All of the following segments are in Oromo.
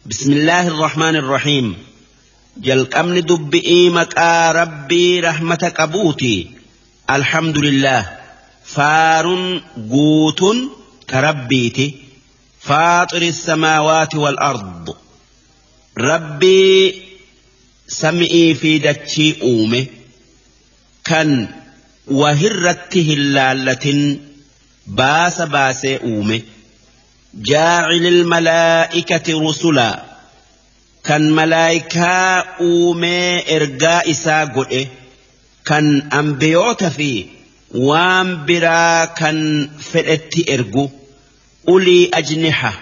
بسم الله الرحمن الرحيم. jalqabni dubbi'ii maqaa rabbii rahmata qabuuti. Alhamdulillah, faarun guutun ka rabbiiti. فاطر السماوات والأرض, rabbii sami'ii fi dachii uume, kan wahirratti hin laallatin baasa baasee uume. جاعل الملائكة رسلا, kan malaayikaa uumee ergaa isaa godhe, kan ambiyoota fi waan biraa kan fedhetti ergu. أولي أجنحة,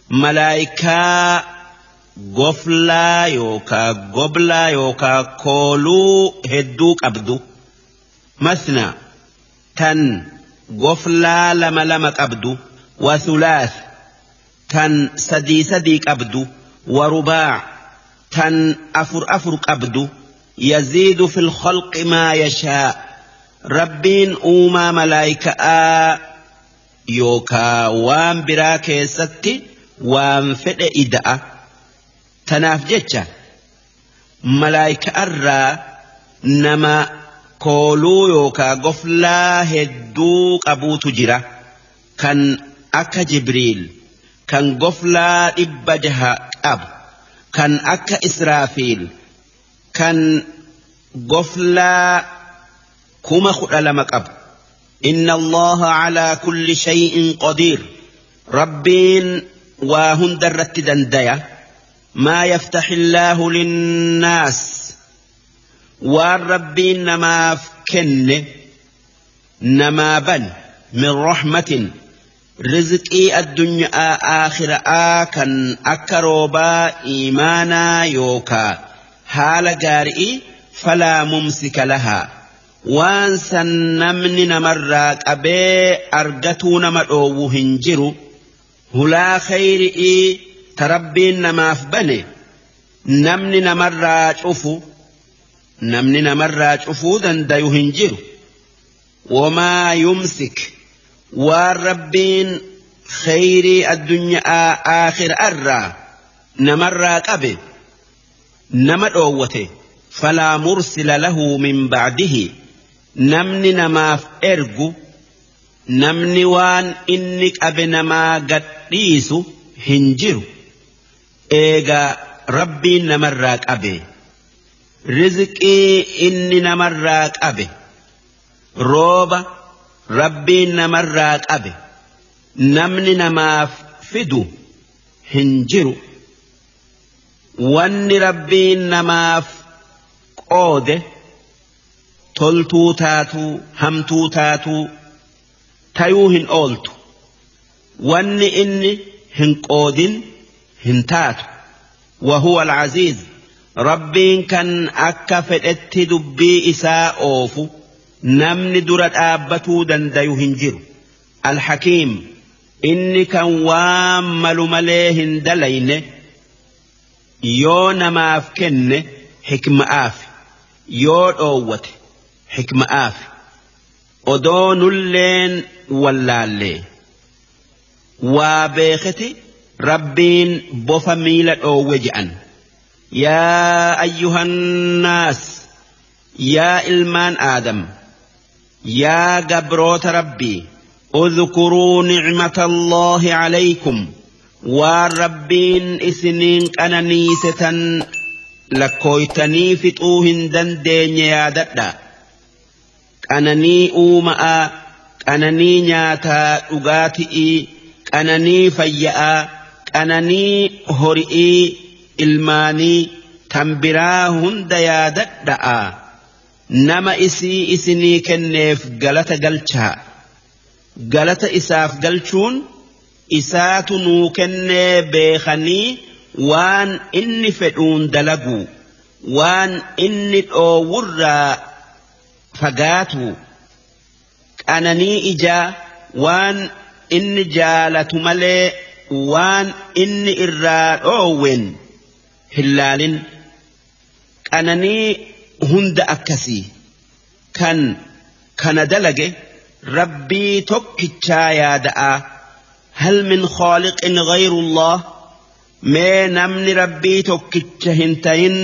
malaayikaa goflaa yookaa goblaa yookaa kooluu hedduu qabdu. مثنى, tan goflaa lama lama qabdu. وثلاث, tan sadii sadii qabdu. ورباع, tan afur afur qabdu. يزيد في الخلق ما يشاء. Rabbiin uumaa malaayikaa yookaa waan biraa keessatti waan fedhe ida'a. Tanaaf jecha malaayikaarraa nama kooluu yookaa goflaa hedduu qabuutu jira, kan akka Jibriil kan goflaa 600 qabu, kan akka Israafiil kan goflaa 12,000 qabu. إن الله على كل شيء قدير. Rabbiin waa hundarratti dandaya. ما يفتح الله للناس, waan rabbiin namaaf kenne, namaa ban. من رحمة, rizqii addunyaa aakhiraa, kan akka roobaa, iimaanaa yookaa haala gaarii. فلا ممسك لها, waan san namni namarraa qabee argatuu nama dhoowwu hin jiru. Hulaa khayri'ii ta rabbiin namaaf bane namni namarraa cufu, namni namarraa cufuu dandayu hin jiru. وما يمسك, waan rabbiin khayrii addunyaa aakhirarraa namarraa qabe nama dhoowwate. فلا مرسل له من بعده, namni namaaf ergu, namni waan inni qabe namaa gadhiisu hin jiru. Eegaa rabbiin namarraa qabe, rizqii inni namarraa qabe, rooba rabbiin namarraa qabe, namni namaaf fidu hin jiru. Wanni rabbiin namaaf qoode, toltuu taatuu hamtuu taatuu, tayuu hin ooltu. Wanni inni hin qoodin hin taatu. وهو العزيز, rabbiin kan akka fedhetti dubbii isaa oofu, namni dura dhaabbatuu dandayu hin jiru. الحكيم, inni kan waan malu malee hin dalayne. Yoo namaaf kenne hikma'aaf, yoo dhoowwate hikma'aaf. Odoo nulleen wallaallee waa beeketi rabbiin bofa miila dhoowwe je'an. يا أيها الناس, yaa ilmaan aadam, yaa gabroota rabbii. اذكروا نعمة الله عليكم, waan rabbiin isiniin qananiisetan lakkooytanii fixuu hin dandeenye yaadadha. Qananii uuma'aa, qananii nyaataa dhugaati'ii, qananii fayya'aa, qananii hori'ii, ilmaanii, tan biraa hunda yaadadha'a. Nama isii isinii kenneef galata galchaa. Galata isaaf galchuun isaatu nuu kennee beekanii waan inni fedhuun dalaguu, waan inni dhoowwurraa fagaatu. Qananii ijaa, waan inni jaalatu malee waan inni irraa dhoowwen hin laalin. Qananii hunda akkasii kan kana dalage rabbii tokkichaa yaada'aa. هل من خالق غير الله? Mee namni Rabbii tokkicha hin tayin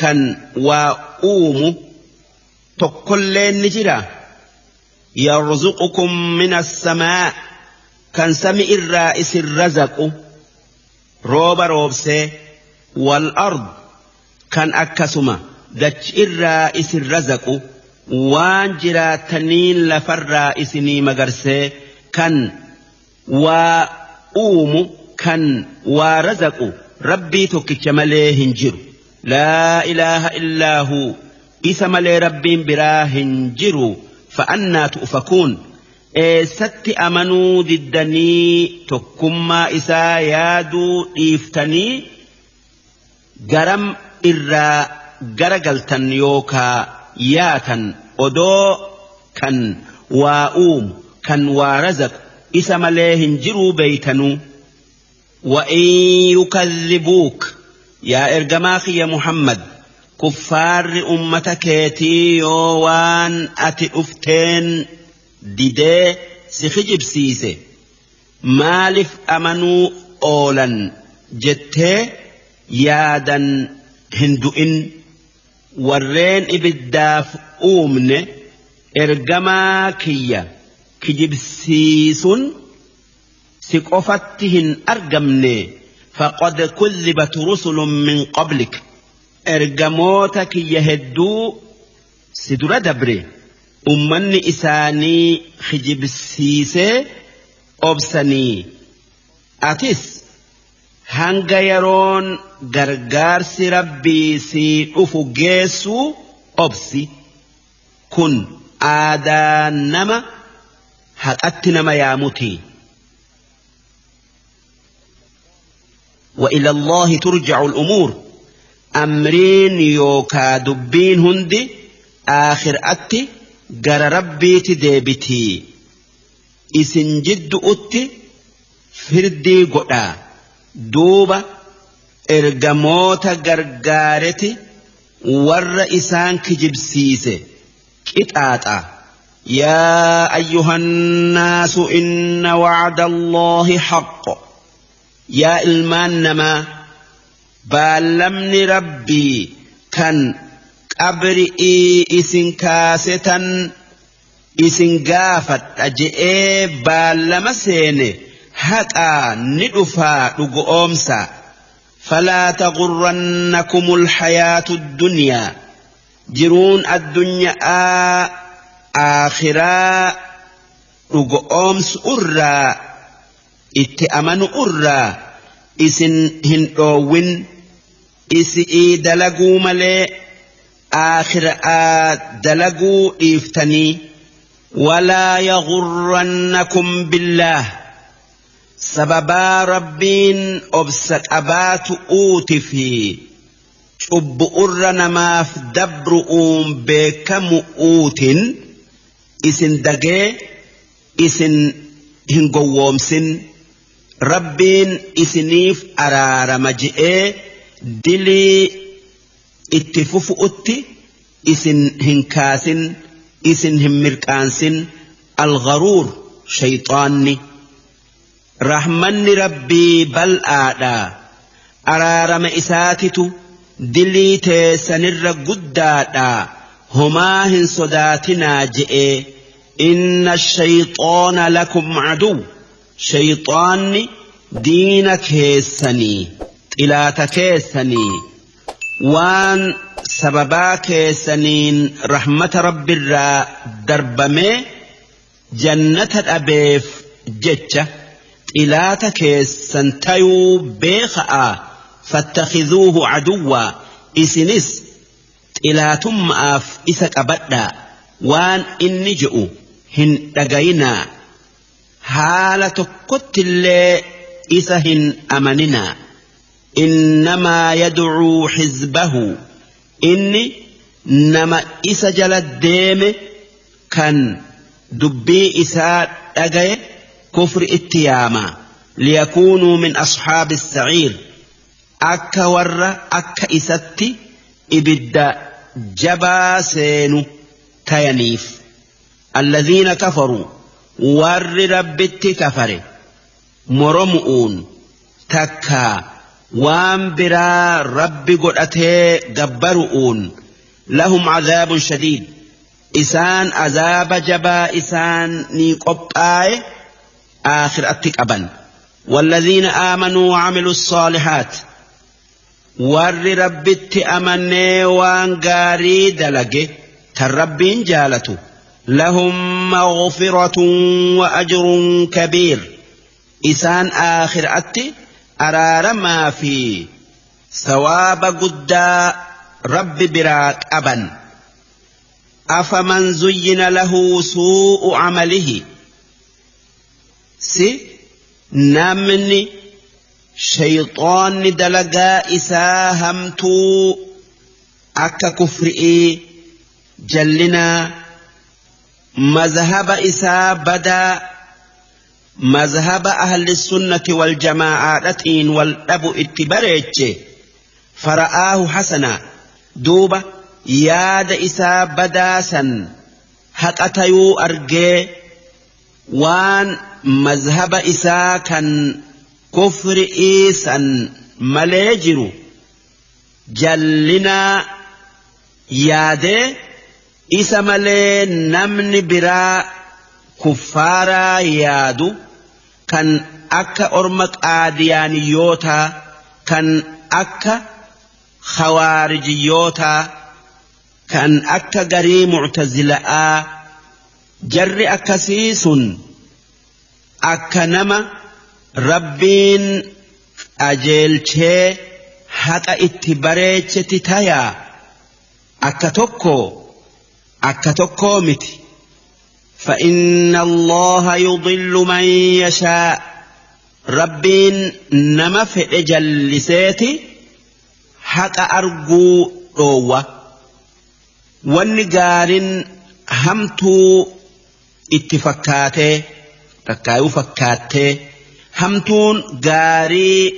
kan waa uumu tokkolleen ni jira. Yarzuqukum min assamaa, kan sami irraa isin razaqu rooba roobsee, wal ard, kan akkasuma dachi irraa isin razaqu waan jiraataniin lafarraa isinii magarsee, kan waa uumu kan waa razaqu Rabbii tokkicha malee hin jiru. Laa ilaaha illaa huu, isa malee Rabbiin biraa hin jiru. Fa'annaa tu'fakuun, eessatti amanuu diddanii tokkummaa isaa yaaduu dhiiftanii garam irraa garagaltan yookaa yaatan, odoo kan waa uumu kan waa razaqu isa malee hin jiruu beeytanuu? وإن يكذبوك يا إرجماخي يا محمد، كفار أمتك يوان أتي أفتين ديدي سخجب سيسي مالف أمنوا أولا جتة يادا هندوئن warreen ibiddaaf uumne ergamaa kiyya kijibsiisun si qofatti hin argamne. Faqad kudhibat rusulun min qablik, ergamoota kiyya hedduu si dura dabre ummanni isaanii kijibsiisee obsanii, atis hanga yeroon gargaarsi Rabbii sii dhufu geessuu obsi. Kun aadaa nama haqatti nama yaamuti. وإلى الله ترجع الأمور، أمرين يوكا دبين هندي آخر أتي جر ربي تديبتي إسن جد أتي فردي قدا دوبا ergamoota gargaareti warra isaan kijibsiise qixaaxa. يا أيها الناس إن وعد الله حق، yaa ilmaan namaa, baallamni Rabbii kan qabri'ii isin kaasetan isin gaafadha je'ee baallama seene haqaa ni dhufaa dhugoomsa. فلا تغرنكم الحياة الدنيا، jiruun addunyaa aakhiraa dhugoomsu irraa itti amanu irraa isin hin dhoowwin. Isi'ii dalaguu malee aakhiraa dalaguu dhiiftanii. ولا يغرنكم بالله, sababaa Rabbiin obsa qabaatu uuti fi cubbu'urra namaaf dabru'uun beekamu uutin isin dagee isin hin gowwoomsin. Rabbiin isiniif araarama je'ee dilii itti fufu'utti isin hin kaasin, isin hin mirqaansin algharuur shayxaanni. Rahmanni Rabbii bal'aadha, araarama isaatitu dilii teessanirra guddaadha, homaa hin sodaatinaa je'ee. إن الشيطان لكم عدو, shayxaanni diina keessanii, xilaata keessanii, waan sababaa keessaniin rahmata Rabbirraa darbamee jannata dhabeef jecha xilaata keessan tayuu beeka'a. فاتخذوه عدوا, isinis xilaatummaaf isa qabadhaa, waan inni je'u hin dhagayinaa, haala tokkottillee isa hin amaninaa. إنما يدعو حزبه, inni nama isa jala deeme kan dubbii isaa dhagaye kufri itti yaama. ليكونوا من أصحاب السعير, akka warra akka isatti ibidda jabaa seenu tayaniif. الذين كفروا, warri Rabbitti kafare moromu'uun takkaa waan biraa rabbi godhatee gabbaru'uun lahum cadaabun shadiid isaan azaaba jabaa isaan ni qophaaye aakhiraatti qaban. والذين آمنوا وعملوا الصالحات ور ربت أمني وان غاري دلقه تربين جالته لهم مغفرة وأجر كبير إسان آخر أتي أرار ما في ثواب قدا رب براك أبا أفمن زين له سوء عمله سي نمني شيطان دلقا إساهمتو أكا كفرئي جلنا مذهب إسا بدا مذهب أهل السنة والجماعة والأبو اتبريتش فرآه حسنا دوبة ياد إسا بدا سن حقتيو أرجي وان مذهب إسا كان كفر إيسا مليجر جلنا ياد إسا ملي نمن برا كفارا يادو كان أكا أرمك آديانيوتا كان أكا خوارجيوتا كان أكا غري معتزلاء جر أكسيس أكا نما ربين أجيلشي حقا اتباريتش تتايا أكا توكو أكا توكو متي فإن الله يضل من يشاء ربين نما فئجلسيتي حق أرجو روة والنجار همتو اتفكاته تكايو فكاته همتون غاري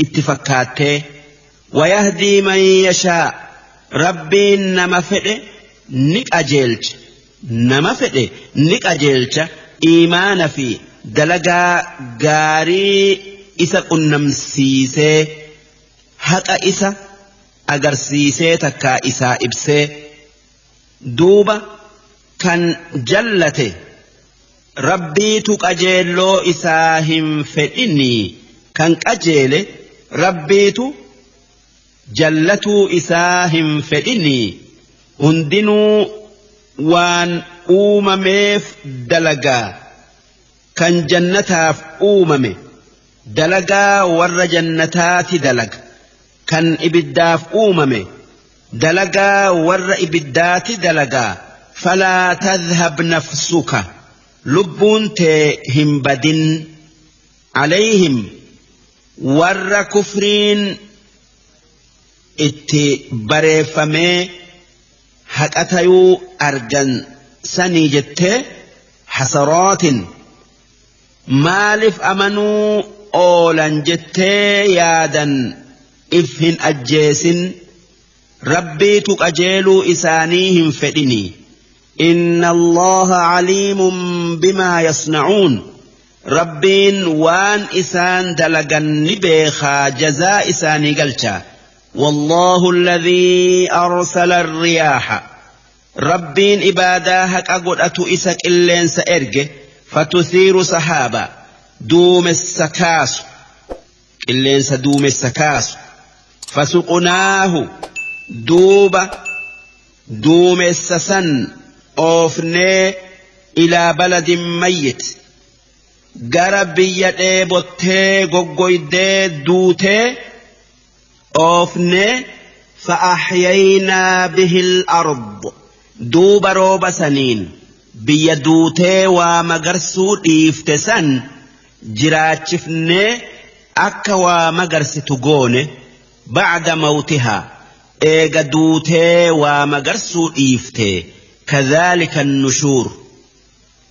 اتفكاته ويهدي من يشاء ربين نما فئ نك أجلج نما فئ نك أجلج إيمان في دلقا غاري إسا قنمسيسي haqa isa agarsiisee takkaa isaa ibsee duuba kan jallate rabbiitu qajeelloo isaa hin fedhinii kan qajeele rabbiitu jallatuu isaa hin fedhinii hundinuu waan uumameef dalagaa kan jannataaf uumame dalagaa warra jannataati dalaga. Kan ibiddaaf uumame dalagaa warra ibiddaati dalagaa falaa tadhhab nafsuka lubbuun tee hin badin alayhim warra kufriin itti bareeffamee haqatayuu argan sanii jettee hasaraatin maaliif amanuu oolan jettee yaadan إفهن أجيسن ربي تقجيلو إسانيهم فإني إن الله عليم بما يصنعون ربين وان إسان دلقن نبيخا جزاء إساني قلتا والله الذي أرسل الرياح ربين إباداهك أقول أتو إسك إلين سأرجه فتثير سحابا دوم السكاس إلين سدوم السكاس فسقناه دوبا دوم السسن أوفني إلى بلد ميت غربية إيبوتي غوغويدي دوتي أوفني فأحيينا به الأرض دوبا روبا سنين بيدوتي ومغرسو إفتسن جراتشفني أكوا مغرستو غوني بعد موتها إيغا دوتي ومغرسو إيفتي كذلك النشور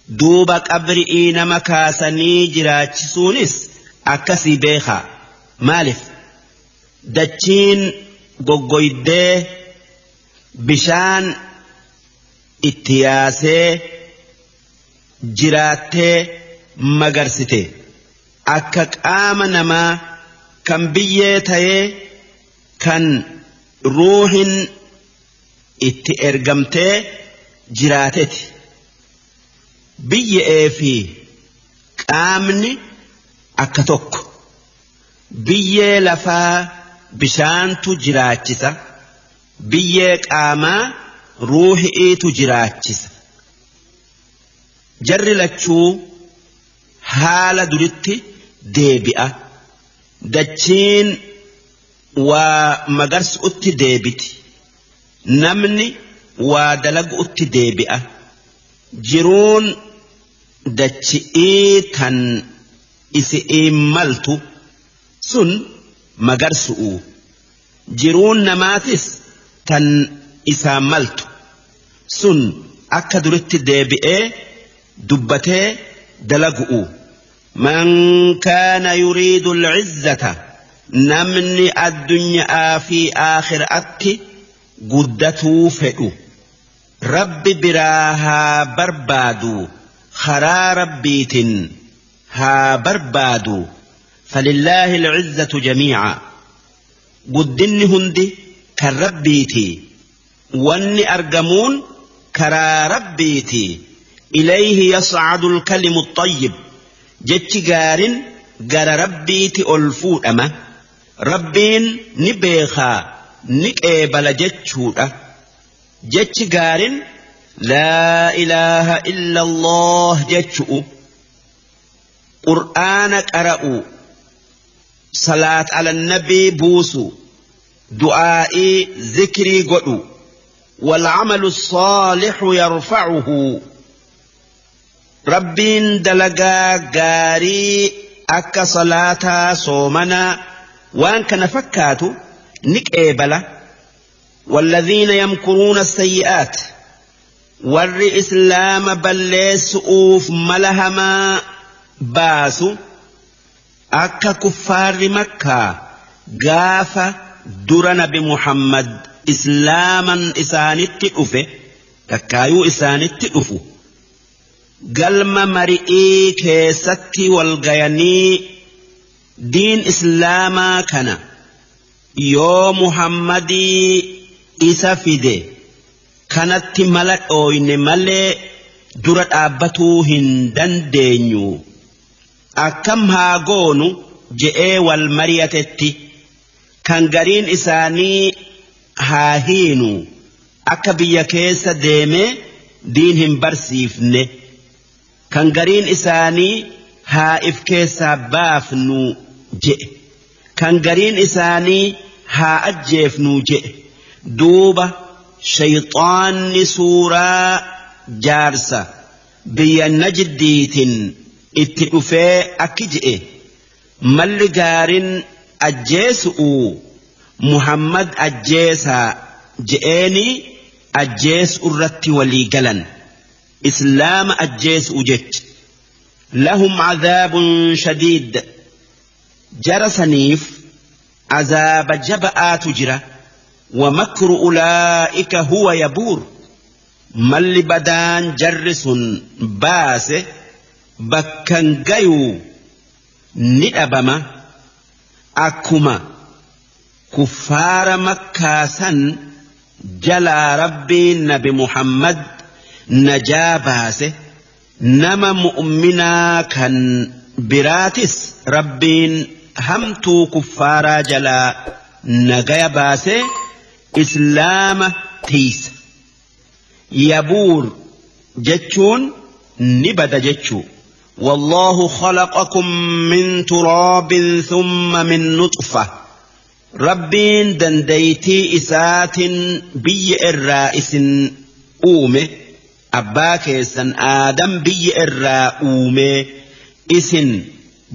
دوبك أبرئين مكاسني جراتشسونس أكسي بيخا مالف دتشين غوغويدي بشان اتياسي جراتي مغرستي أكك آمنما Kan biyyee tayee kan ruuhin itti ergamtee jiraateti. Biyyee fi qaamni akka tokko. Biyyee lafaa bishaantu jiraachisa. Biyyee qaamaa ruuhi'iitu jiraachisa. Jarri lachuu haala duritti deebi'a. Dachiin waa magarsu'utti deebiti. Namni waa dalagu'utti deebi'a. Jiruun dachi'ii tan isi'ii maltu sun magarsu'u. Jiruun namaatis tan isaa maltu sun akka duritti deebi'ee dubbatee dalagu'u. Man kaana yuriidu al-izzata, namni addunyaa fi aakhiraatti guddatuu fedhu Rabbi biraa haa barbaadu, karaa Rabbiitiin haa barbaadu. Falillaahi al-izzatu jamiica, guddinni hundi kan Rabbiiti, wanni argamuun karaa Rabbiiti. Ilayhi yas'adu al-kalimu at-tayyib, jechi gaarin gara Rabbiiti ol fuudhama. Rabbiin ni beekaa, ni qeebala jechuudha. Jechi gaarin laa ilaaha illa Allah jechu'u, Qur'aana qara'u, salaat ala nabii buusu, du'aa'ii zikrii godhu. والعمل الصالح يرفعه، Rabbiin dalagaa gaarii akka salaataa, soomanaa, waan kana fakkaatu ni qeebala. والذين يمكرون السيئات، warri islaama balleessu'uuf mala hamaa baasu, akka kuffaarri Makkaa gaafa dura Nabi Muhammad islaaman isaanitti dhufe takkaayuu isaanitti dhufu galma mari'ii keessatti wal gayanii, diin islaamaa kana yoo Muhammadii isa fide kanatti mala dhooyne malee dura dhaabbatuu hin dandeenyu, akkam haa goonu je'ee wal mari'atetti, kan gariin isaanii haa hiinu, akka biyya keessa deemee diin hin barsiifne, kan gariin isaanii haa if keessaa baafnu je'e, kan gariin isaanii haa ajjeefnu je'e. Duuba shayxaanni suuraa jaarsa biyya Najdiitiin itti dhufee akki je'e: malli gaarin ajjeesu'u Muhammad ajjeesaa je'eeni. Ajjeesu irratti walii galan, islaama ajjeesu'u jecha. لهم عذاب شديد، jara saniif azaaba jaba'aatu jira. ومكر أولئك هو يبور، malli badaan jarri sun baase bakkan gayuu, ni dhabama. Akkuma kuffaara Makkaa san jalaa Rabbiin Nabi Muhammad najaa baase, nama mu'minaa kan biraatis Rabbiin hamtuu kuffaaraa jalaa nagaya baase islaama tiisa. Yabuur jechuun ni bada jechuu. والله خلقكم من تراب ثم من نطفة، Rabbiin dandeeytii isaatin biyya irraa isin uume. Abbaa keessan Aadam biyya irraa uume, isin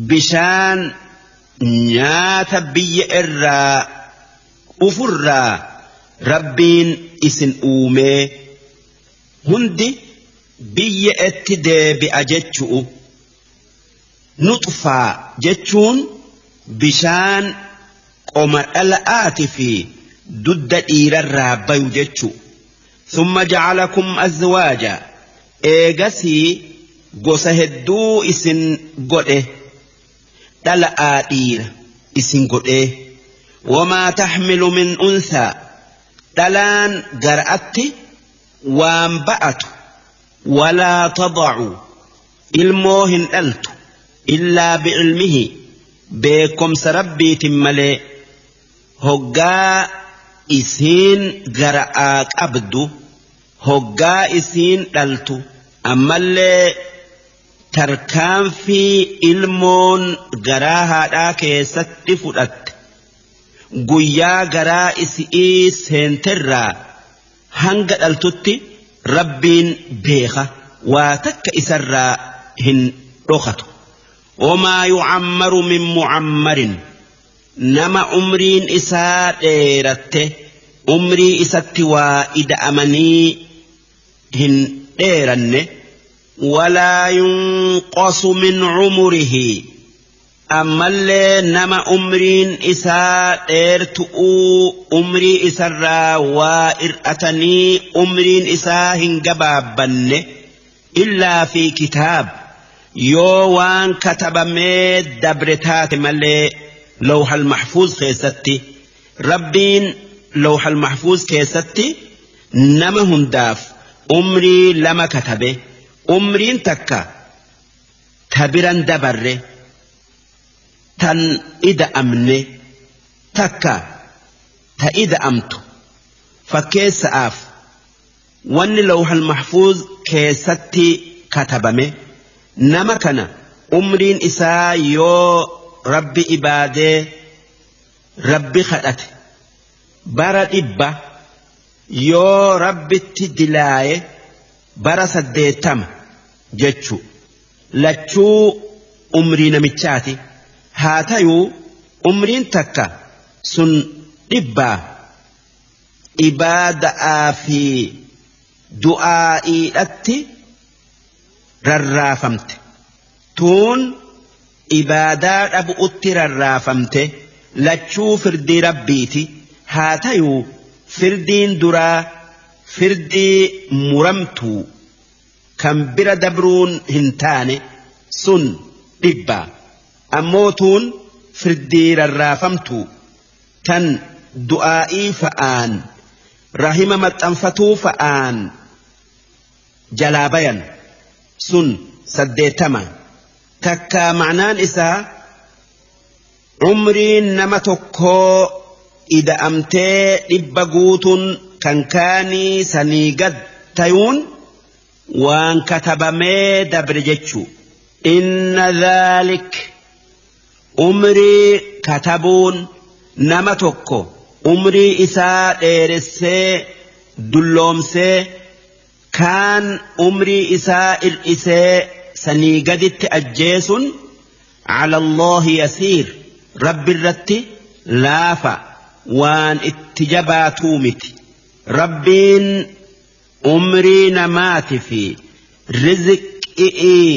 bishaan nyaata biyya irraa ufurraa Rabbiin isin uume. Hundi biyya itti deebi'a jechu'u. Nuxfaa jechuun bishaan qoma dhala'aati fi dudda dhiirarraa bayu jechu. ثم جعلكم أزواجا، eegasii gosa hedduu isin godhe, dhala'aa dhiira isin godhee. Wamaa taxmilu min unsaa, dhalaan gar'atti waan ba'atu, walaa tadacu, ilmoo hin dhaltu, illaa bi'ilmihi, beekomsa rabbiitin malee. Hoggaa isiin gara'aa qabdu, hoggaa isiin dhaltu, ammallee tarkaanfii ilmoon garaa haadhaa keessatti fudhatte guyyaa garaa isi'ii seenterraa hanga dhaltutti rabbiin beeka, waa takka isarraa hin dhokatu. Wamaa yucammaru min mucammarin, nama umriin isaa dheeratte umrii isatti waa ida'amanii hin dheeranne, walaa yunqasu min cumurihi, ammallee nama umriin isaa dheertu'uu umrii isarraa waa ir'atanii umriin isaa hin gabaabbanne, illaa fi kitaab, yoo waan katabamee dabre taate malee lawhal mahfuuz keessatti. Rabbiin lawhal mahfuuz keessatti nama hundaaf umrii lama katabe. Umriin takka ta biran dabarre tan ida'amne, takka ta ida'amtu. Fakkeessa'aaf wanni lawhal mahfuuz keessatti katabame, nama kana umriin isaa yoo rabbi ibaadee rabbi kadhate bara 100, yoo rabbitti dilaaye bara 80 jechu. Lachuu umrii namichaati. Haa tayuu umriin takka sun 100 ibaada'aa fi du'aa'iidhatti rarraafamte, tuun ibaadaa dhabu'utti rarraafamte. Lachuu firdii rabbiiti. Haa tayuu firdiin duraa firdii muramtuu kan bira dabruun hin taane, sun 100. Ammoo tuun firdii rarraafamtuu tan du'aa'ii fa'aan rahima maxxanfatuu fa'aan jalaa bayan, sun 80. Takka ma'naan isaa umriin nama tokkoo ida'amtee 100 guutuun kan kaanii sanii gad tayuun waan katabamee dabre jechuu. Inna dhaalik, umrii katabuun, nama tokko umrii isaa dheeressee dulloomsee kaan umrii isaa ir'isee sanii gaditti ajjeesun, cala Allaahi yasiir, rabbi irratti laafa, waan itti jabaatuu miti. Rabbiin umrii namaati fi rizqi'ii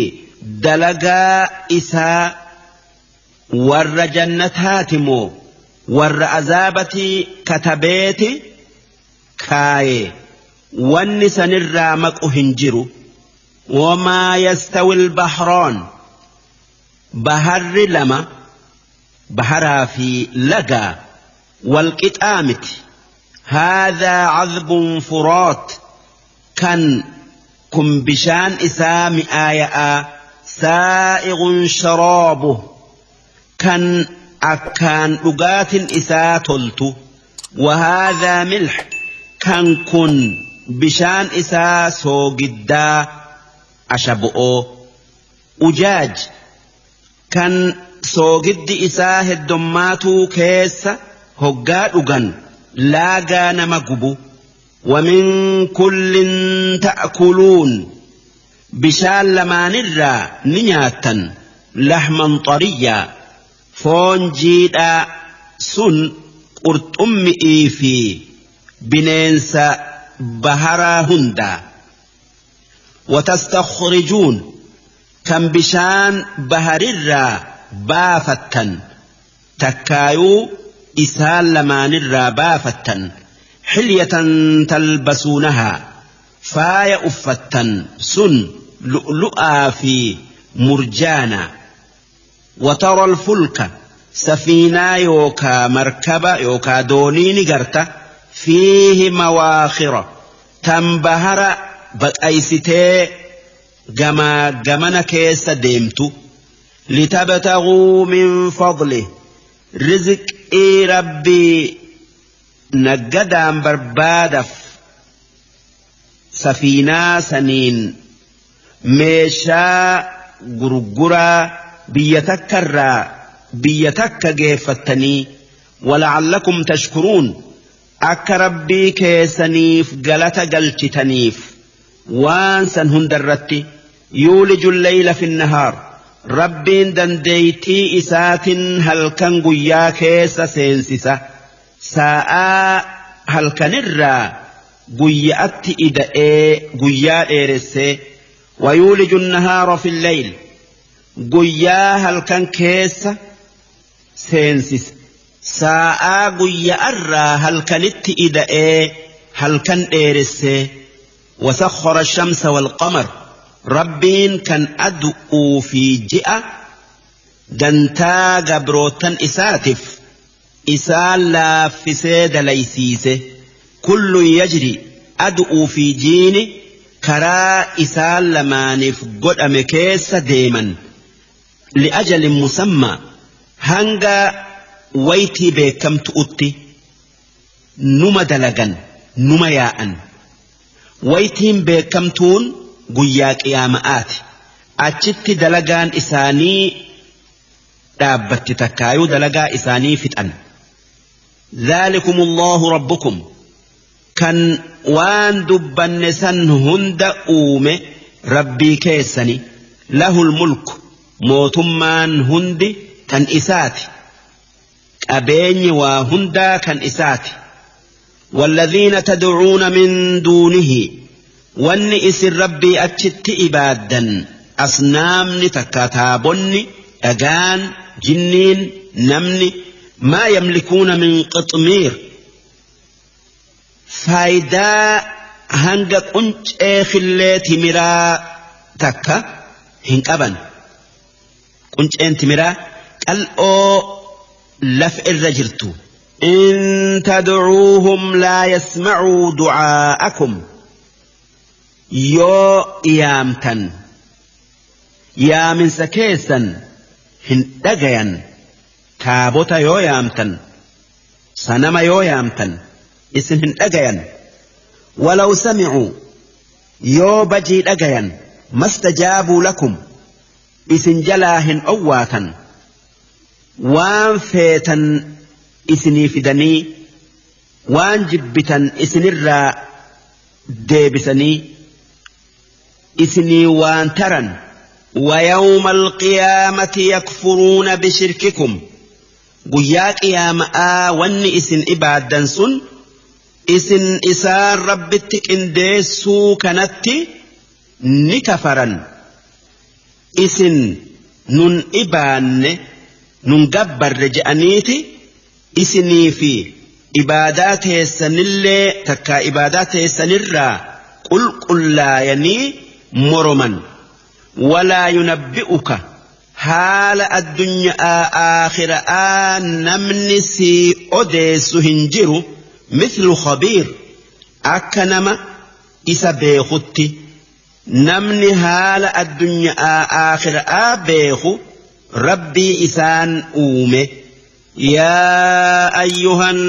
dalagaa isaa warra jannataati moo warra azaabatii katabeeti kaaye, wanni sanirraa maqu hin jiru. Wamaa yastawi albahraan, baharri lama, baharaa fi lagaa, walqixaa miti. Haadhaa cadbun furaat, kan kun bishaan isaa mi'aaya'aa, saa'igun sharaabuh, kan akkaan dhugaatin isaa toltu, wahaadhaa milx, kan kun bishaan isaa soogiddaa ashabo'oo, ujaaj, kan soogiddi isaa heddommaatuu keessa hoggaa dhugan laagaa nama gubu. Wamin kullin ta'kuluun, bishaan lamaanirraa ni nyaattan, lahman xariyyaa, foon jiidhaa, sun qurxummi'ii fi bineensa baharaa hundaa. Watastakhrijuun, kan bishaan baharirraa baafattan takkaayuu isaan lamaanirraa baafattan, xilyatan talbasuunahaa, faaya uffattan, sun lu'lu'aa fi murjaana. Watara alfulka, Safiinaa yookaa markaba yookaa doonii ni garta. Fiihi mawaakhira tan bahara baqaysitee gamaa gamana keessa deemtu. Litabtaguu min fadlih rizqii rabbii naggadaan barbaadaf safiinaa saniin meeshaa gurguraa biyya takkarraa biyya takka geeffattanii. Wala'allakum tashkuruun akka rabbii keessaniif galata galchitaniif waan san hundarratti. Yuuliju leyla fi nahaar rabbiin dandeeytii isaatin halkan guyyaa keessa seensisa. Saa'aa halkanirraa guyyaatti ida'ee guyyaa dheeressee. Wayuuliju nahaara fi leyl guyyaa halkan keessa seensisa. Saa'aa guyyaarraa halkanitti ida'ee halkan dheeressee. Wasakhara shamsa walqamar rabbiin kan adu'uu fi ji'a dantaa gabrootan isaatiif isaan laaffisee dalaysiise. Kullun yajri adu'uu fi jiini karaa isaan lamaaniif godhame keessa deeman. Li'ajalin musammaa hanga waytii beekamtu'utti numa dalagan numa yaa'an. Waytiin beekamtuun guyyaa qiyaama'aati. Achitti dalagaan isaanii dhaabbatti takkaayuu dalagaa isaanii fixan. Dhaalikum Allahu rabbukum kan waan dubbanne san hunda uume rabbii keessani. Lahul mulku mootummaan hundi kan isaati. Qabeenyi waa hundaa kan isaati. Walladhiina tad'uuna min duunihi wanni isin rabbii achitti ibaaddan asnaamni takka taabonni dhagaan jinniin namni maa yamlikuuna min qixmiir faayidaa hanga quncee fillee timiraa takka hin qaban. Qunceen timiraa qal'oo lafa irra jirtu. In tad'uuhum laa yasma'uu du'aa'akum yoo yaamtan yaaminsa keessan hin dhagayan. Taabota yoo yaamtan sanama yoo yaamtan isin hin dhagayan. Walaw samicuu yoo bajii dhagayan mastajaabuu lakum isin jalaa hin owwaatan. Waan feetan isinii fidanii waan jibbitan isinirraa deebisanii isinii waan taran. ويوم القيامة يكفرون بشرككم guyyaa qiyaama'aa wanni isin ibaaddan sun isin isaan rabbitti qindeessuu kanatti ni kafaran. Isin nun ibaanne nun gabbarre je'aniiti isinii fi ibaadaa teessanillee takkaa ibaadaa teessanirraa qulqullaayanii moroman. Walaa yunabbi'uka haala addunyaa aakhiraa namni sii odeessu hin jiru mithlu khabiir akka nama isa beekutti. Namni haala addunyaa aakhiraa beeku rabbii isaan uume. Yaa ayyuhan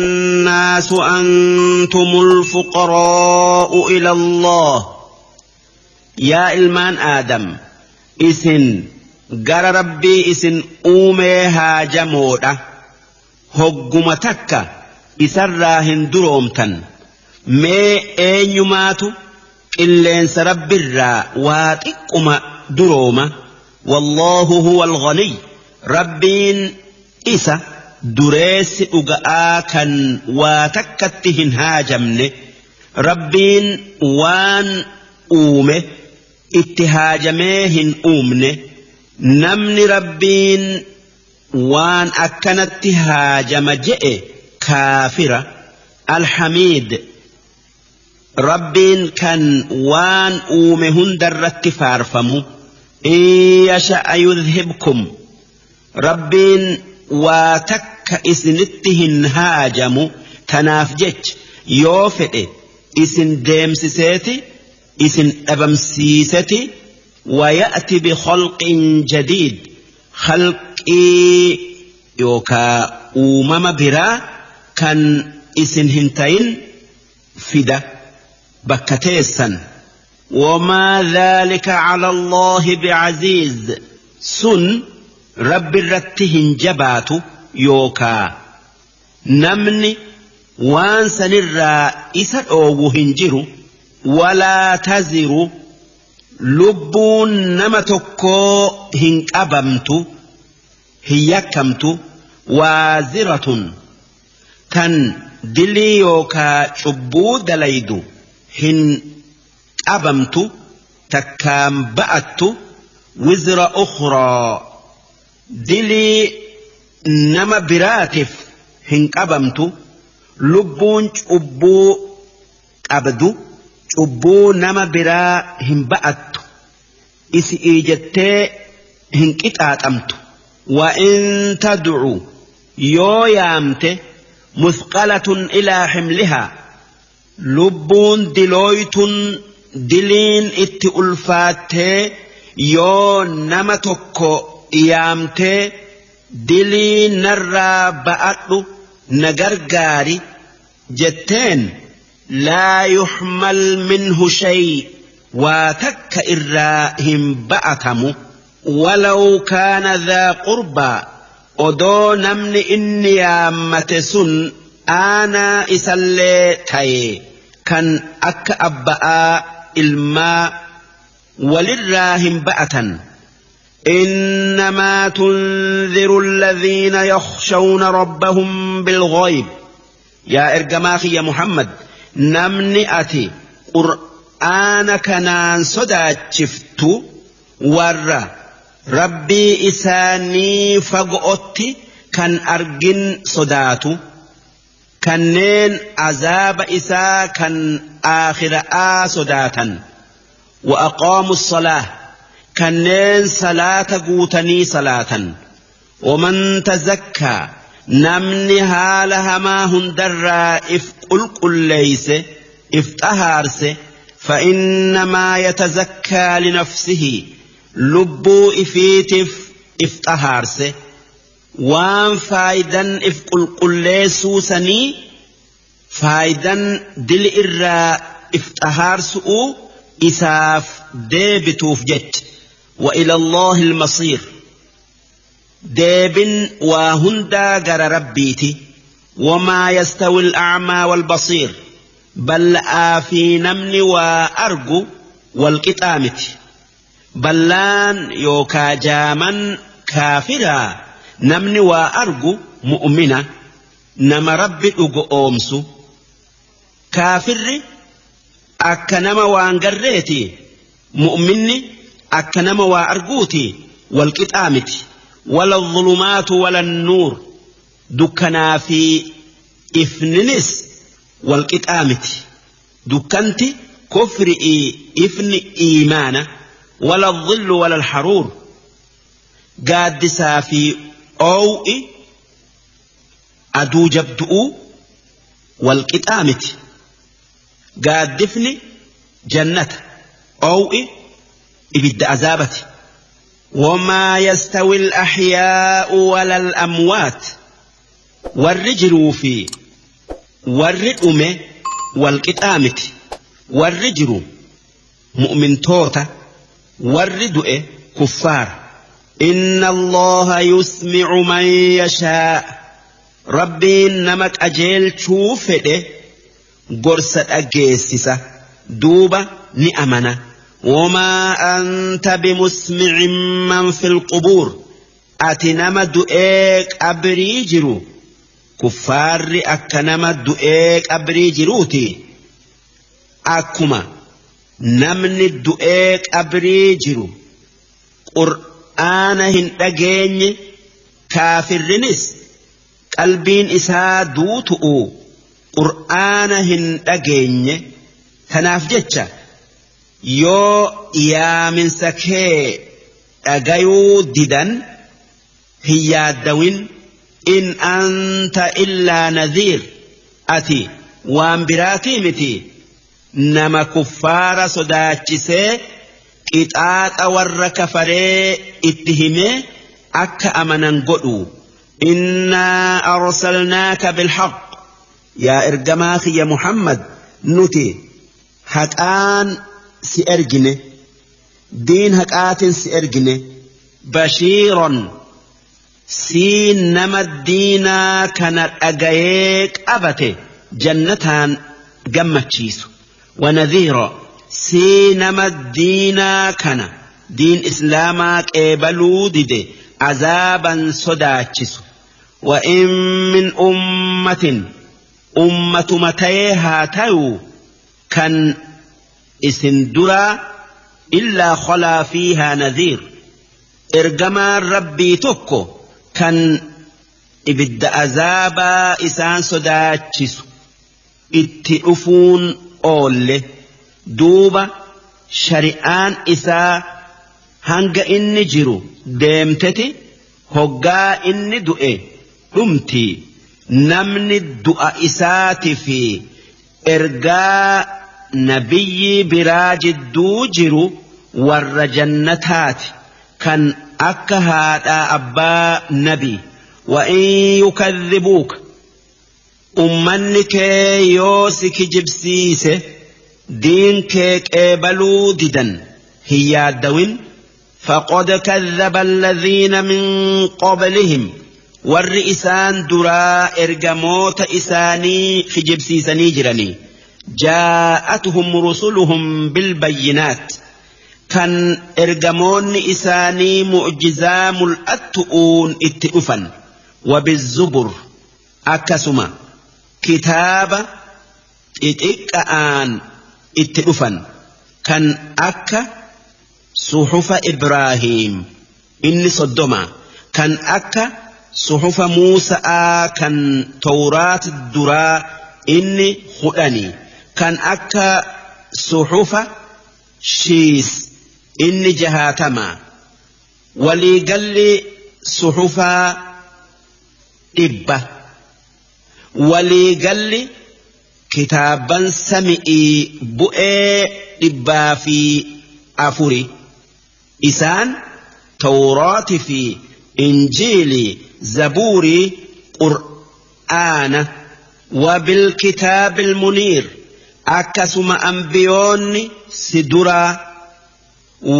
naasu antumul fuqaraa'u ila Allah. Yaa ilmaan Aadam isin gara rabbii isin uumee haajamoodha. Hogguma takka isarraa hin duroomtan. Mee eenyumaatu qilleensa rabbirraa waa xiqquma durooma. Wallaahu huwal ghaniy rabbiin isa dureessi dhuga'aa kan waa takkatti hin haajamne. Rabbiin waan uume itti haajamee hin uumne. Namni rabbiin waan akkanatti haajama je'e kaafira. Alhamiid rabbiin kan waan uume hundarratti faarfamu. In yasha'a yudhibkum rabbiin waa takka isinitti hin haajamu tanaaf jecha yoo fedhe isin deemsiseeti isin dhabamsiiseti waya'ti bikhalqin jadiid khalqii yookaa uumama biraa kan isin hin tayin fida bakka teessan. وما ذلك على الله بعزيز سن رب الرتهن جبات يوكا نمني وان سنرى إسا أوهنجر ولا تزر لبون نمتكو هنك أبمت هيكمت وازرة تن دلي يوكا شبو دليدو هن أبمت تكام بأت وزر أخرى دلي نما براتف هن أبمت لبون شبو أبدو شبو نما برا هن بأت إسئي جتي هن كتات أمت وإن تدعو يو يامت مثقلة إلى حملها لبون دلويت دلين ات ألفات يو نمتك يامت دلين نرى بأتو نغرغاري جتين لا يحمل منه شيء وتك إراهم بأتم ولو كان ذا قربى odoo namni inni yaammate sun aanaa isallee ta'e kan akka abba'aa ilmaa walirraa hin ba'atan. إنما تنذر الذين يخشون ربهم بالغيب يا إرجماخي يا محمد نمني أتي قرآن كنان صداتشفت ور ربي إساني فقؤتي كان أرجن صداتو كنين عذاب إسا كان آخر آ صداتا وأقاموا الصلاة كنين صلاة قوتني صلاة ومن تزكى نمني هالها ما هندر إفقلق ليس افتهارس فإنما يتزكى لنفسه لبو إفيتف افتهارس وان فايدا افقلق ليسوسني فايدا دل إرى افتهارسؤ إساف ديبتوف جت وإلى الله المصير ديب وهندا جر ربيتي وما يستوي الأعمى والبصير بل آفي نمني وأرجو والكتامت بلان يوكا جاما كافرا نمني وأرجو مؤمنة نما ربي أمسو كافر أكنما وانقريتي مؤمني أكنما وأرجوتي والكتامت ولا الظلمات ولا النور دكنا في إفننس والكتامت دكنتي كفر إفن إيمانا ولا الظل ولا الحرور قادسا في أو أدو جبدؤ والكتامت قادفني جنة أو إبد عذابتي وما يستوي الأحياء ولا الأموات والرجل في والرؤم والكتامت والرجل مؤمن توتا والردؤ كفار إن الله يسمع من يشاء ربي نمك أجيل شوفه قرصة أجيسسة دوبة نأمنة وما أنت بمسمع من في القبور أتنما دؤيك أبريجرو كفار أكنما دؤيك أبريجروتي أكما نمن الدؤيك أبريجرو قرآن هندقين كافرنس قلبين إسا دوتؤ قرآن هندقين تنافجتش yoo yaaminsa kee dhagayuu didan hin yaaddawin In anta illaa nadhiir, ati waan biraatii miti nama kuffaara sodaachisee qixaaxa warra kafaree itti himee akka amanan godhu. Innaa arsalnaaka bilhaq, yaa ergamaa kiyya Muhammad, nuti haqaan si ergine, diin haqaatin si ergine. Bashiiron, sii nama diinaa kana dhagayee qabate jannataan gammachiisu, wanadhiira, sii nama diinaa kana diin islaamaa qeebaluu dide azaaban sodaachisu. Wa'in min ummatin, ummatuma tayee haa tayuu kan isin duraa, illaa khalaa fiihaa nadhiir, ergamaan rabbii tokko kan ibidda azaabaa isaan sodaachisu itti dhufuun oolle. Duuba shari'aan isaa hanga inni jiru deemteti, hoggaa inni du'e dhumti. Namni du'a isaati fi ergaa nabiyyi biraa jidduu jiru warra jannataati, kan akka haadhaa abbaa nabi. Wa'in yukadhibuuka, ummanni kee yoo si kijibsiise, diin kee qeebaluu didan, hin yaaddawin. Faqad kadhaba alladhiina min qablihim, warri isaan duraa ergamoota isaanii kijibsiisanii jiranii. Jaa'atuhum rusuluhum bilbayyinaat, kan ergamoonni isaanii mu'jizaa mul'attu'uun itti dhufan, wabizzubur, akkasuma kitaaba xixiqqa'aan itti dhufan, kan akka suhufa Ibraahiim inni 30, kan akka suhufa Muusa'aa kan Tawraat duraa inni 10, kan akka suhufa Shiis inni 60. Waliigalli suhufaa 100, waliigalli kitaabban sami'ii bu'ee 104. Isaan Tawraati fi Injiilii, Zabuurii, Qur'aana. Wabilkitaabil muniir, akkasuma ambiyoonni si duraa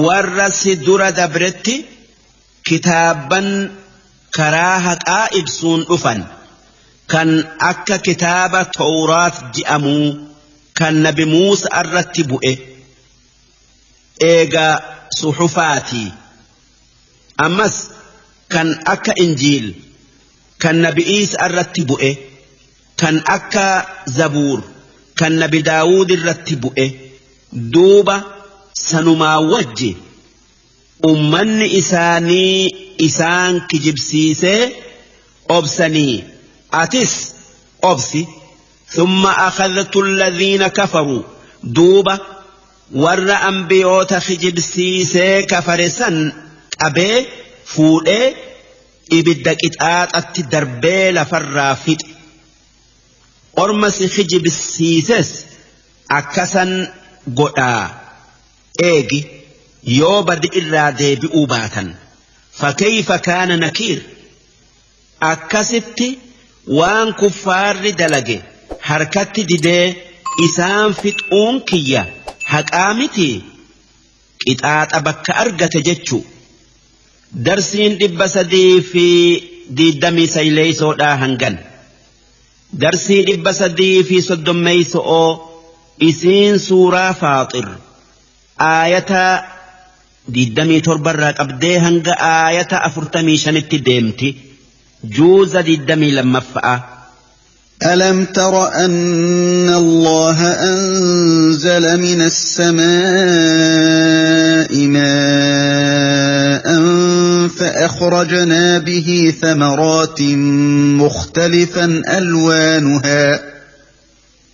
warra si dura dabretti kitaabban karaa haqaa ibsuun dhufan, kan akka kitaaba Tawraat je'amuu kan nabi Muusa irratti bu'e eega suhufaatii, ammas kan akka Injiil kan nabi Iisa irratti bu'e, kan akka Zabuur kan nabi Daawud irratti bu'e. Duuba sanumaa wajji ummanni isaanii isaan kijibsiisee obsanii, atis obsi. Thumma akhadhtu alladhiina kafaruu, duuba warra ambiyoota kijibsiisee kafare san qabee fuudhee ibidda qixaaxatti darbee lafarraa fixe. Orma si kijibsiises akkasan godhaa eegi yoo badi irraa deebi'uu baatan. Fakayfa kaana nakiir, akkasitti waan kuffaarri dalage harkatti didee isaan fixuun kiyya haqaa miti, qixaaxa bakka argate jechu. Darsiin 329dhaa hangan. Darsii 330 isiin suuraa Faaxir aayata 27 irraa qabdee hanga aayata 45tti deemti. Juuza 22ffa'a. ألم تر أن الله أنزل من السماء ماء فأخرجنا به ثمرات مختلفا ألوانها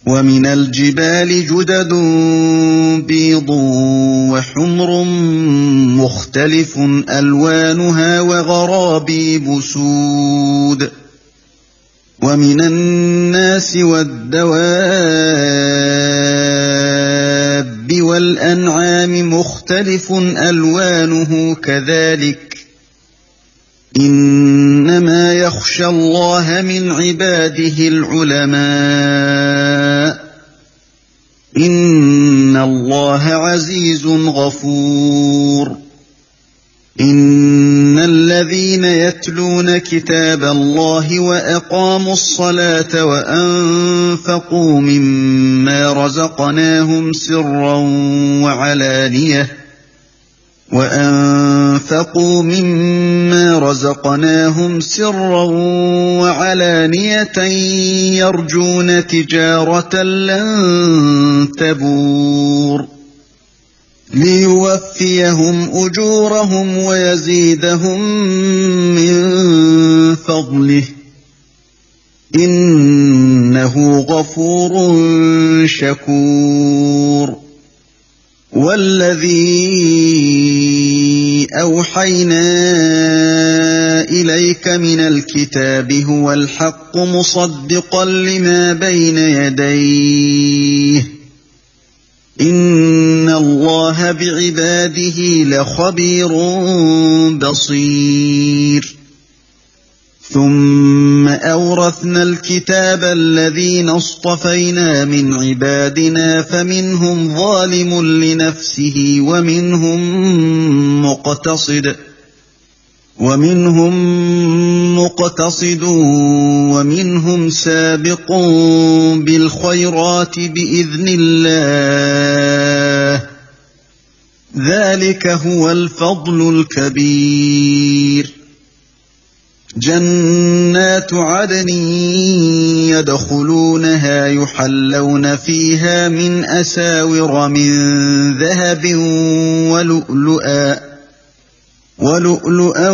ومن الجبال جدد بيض وحمر مختلف ألوانها وغرابيب سود. ومن الناس والدواب والأنعام مختلف ألوانه كذلك إنما يخشى الله من عباده العلماء إن الله عزيز غفور. إن الذين يتلون كتاب الله وأقاموا الصلاة وأنفقوا مما رزقناهم سرا وعلانية يرجون تجارة لن تبور ليوفيهم أجورهم ويزيدهم من فضله إنه غفور شكور. والذي أوحينا إليك من الكتاب هو الحق مصدقا لما بين يديه إن الله بعباده لخبير بصير. ثم أورثنا الكتاب الذين اصطفينا من عبادنا فمنهم ظالم لنفسه ومنهم مقتصد ومنهم سابق بالخيرات بإذن الله ذلك هو الفضل الكبير. جنات عدن يدخلونها يحلون فيها من أساور من ذهب ولؤلؤا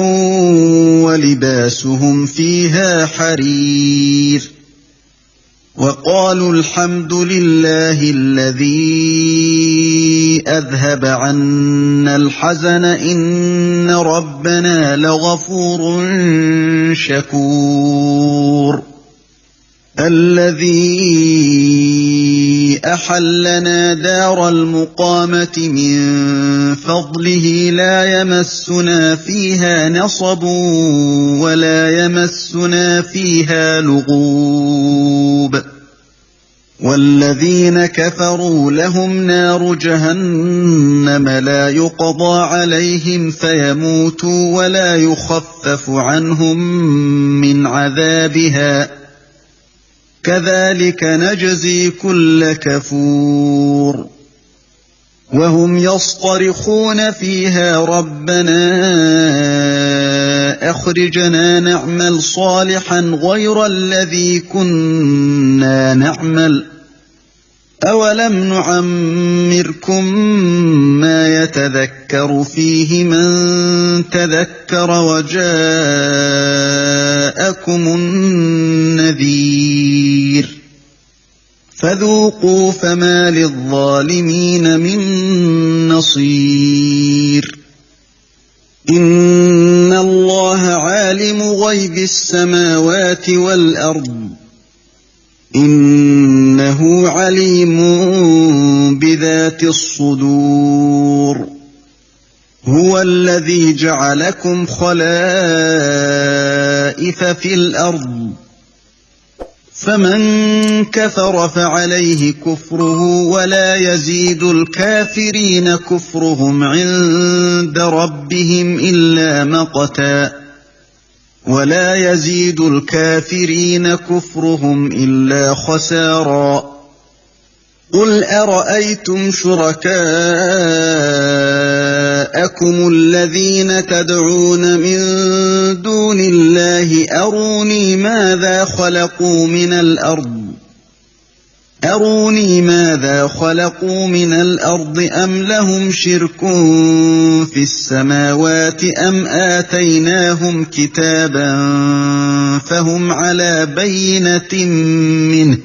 ولباسهم فيها حرير. وقالوا الحمد لله الذي أذهب عنا الحزن إن ربنا لغفور شكور. الذي أحلنا دار المقامة من فضله لا يمسنا فيها نصب ولا يمسنا فيها لغوب. والذين كفروا لهم نار جهنم لا يقضى عليهم فيموتوا ولا يخفف عنهم من عذابها كذلك نجزي كل كفور. وهم يصطرخون فيها ربنا أخرجنا نعمل صالحا غير الذي كنا نعمل أولم نعمركم ما يتذكر فيه من تذكر وجاءكم النذير فذوقوا فما للظالمين من نصير. إن الله عالم غيب السماوات والأرض إنه عليم بذات الصدور. هو الذي جعلكم خلائف في الأرض فمن كفر فعليه كفره ولا يزيد الكافرين كفرهم عند ربهم إلا مقتا ولا يزيد الكافرين كفرهم إلا خسارا. قل أرأيتم شركاءكم الذين تدعون من دون الله أروني ماذا خلقوا من الأرض أم لهم شرك في السماوات أم آتيناهم كتابا فهم على بينة منه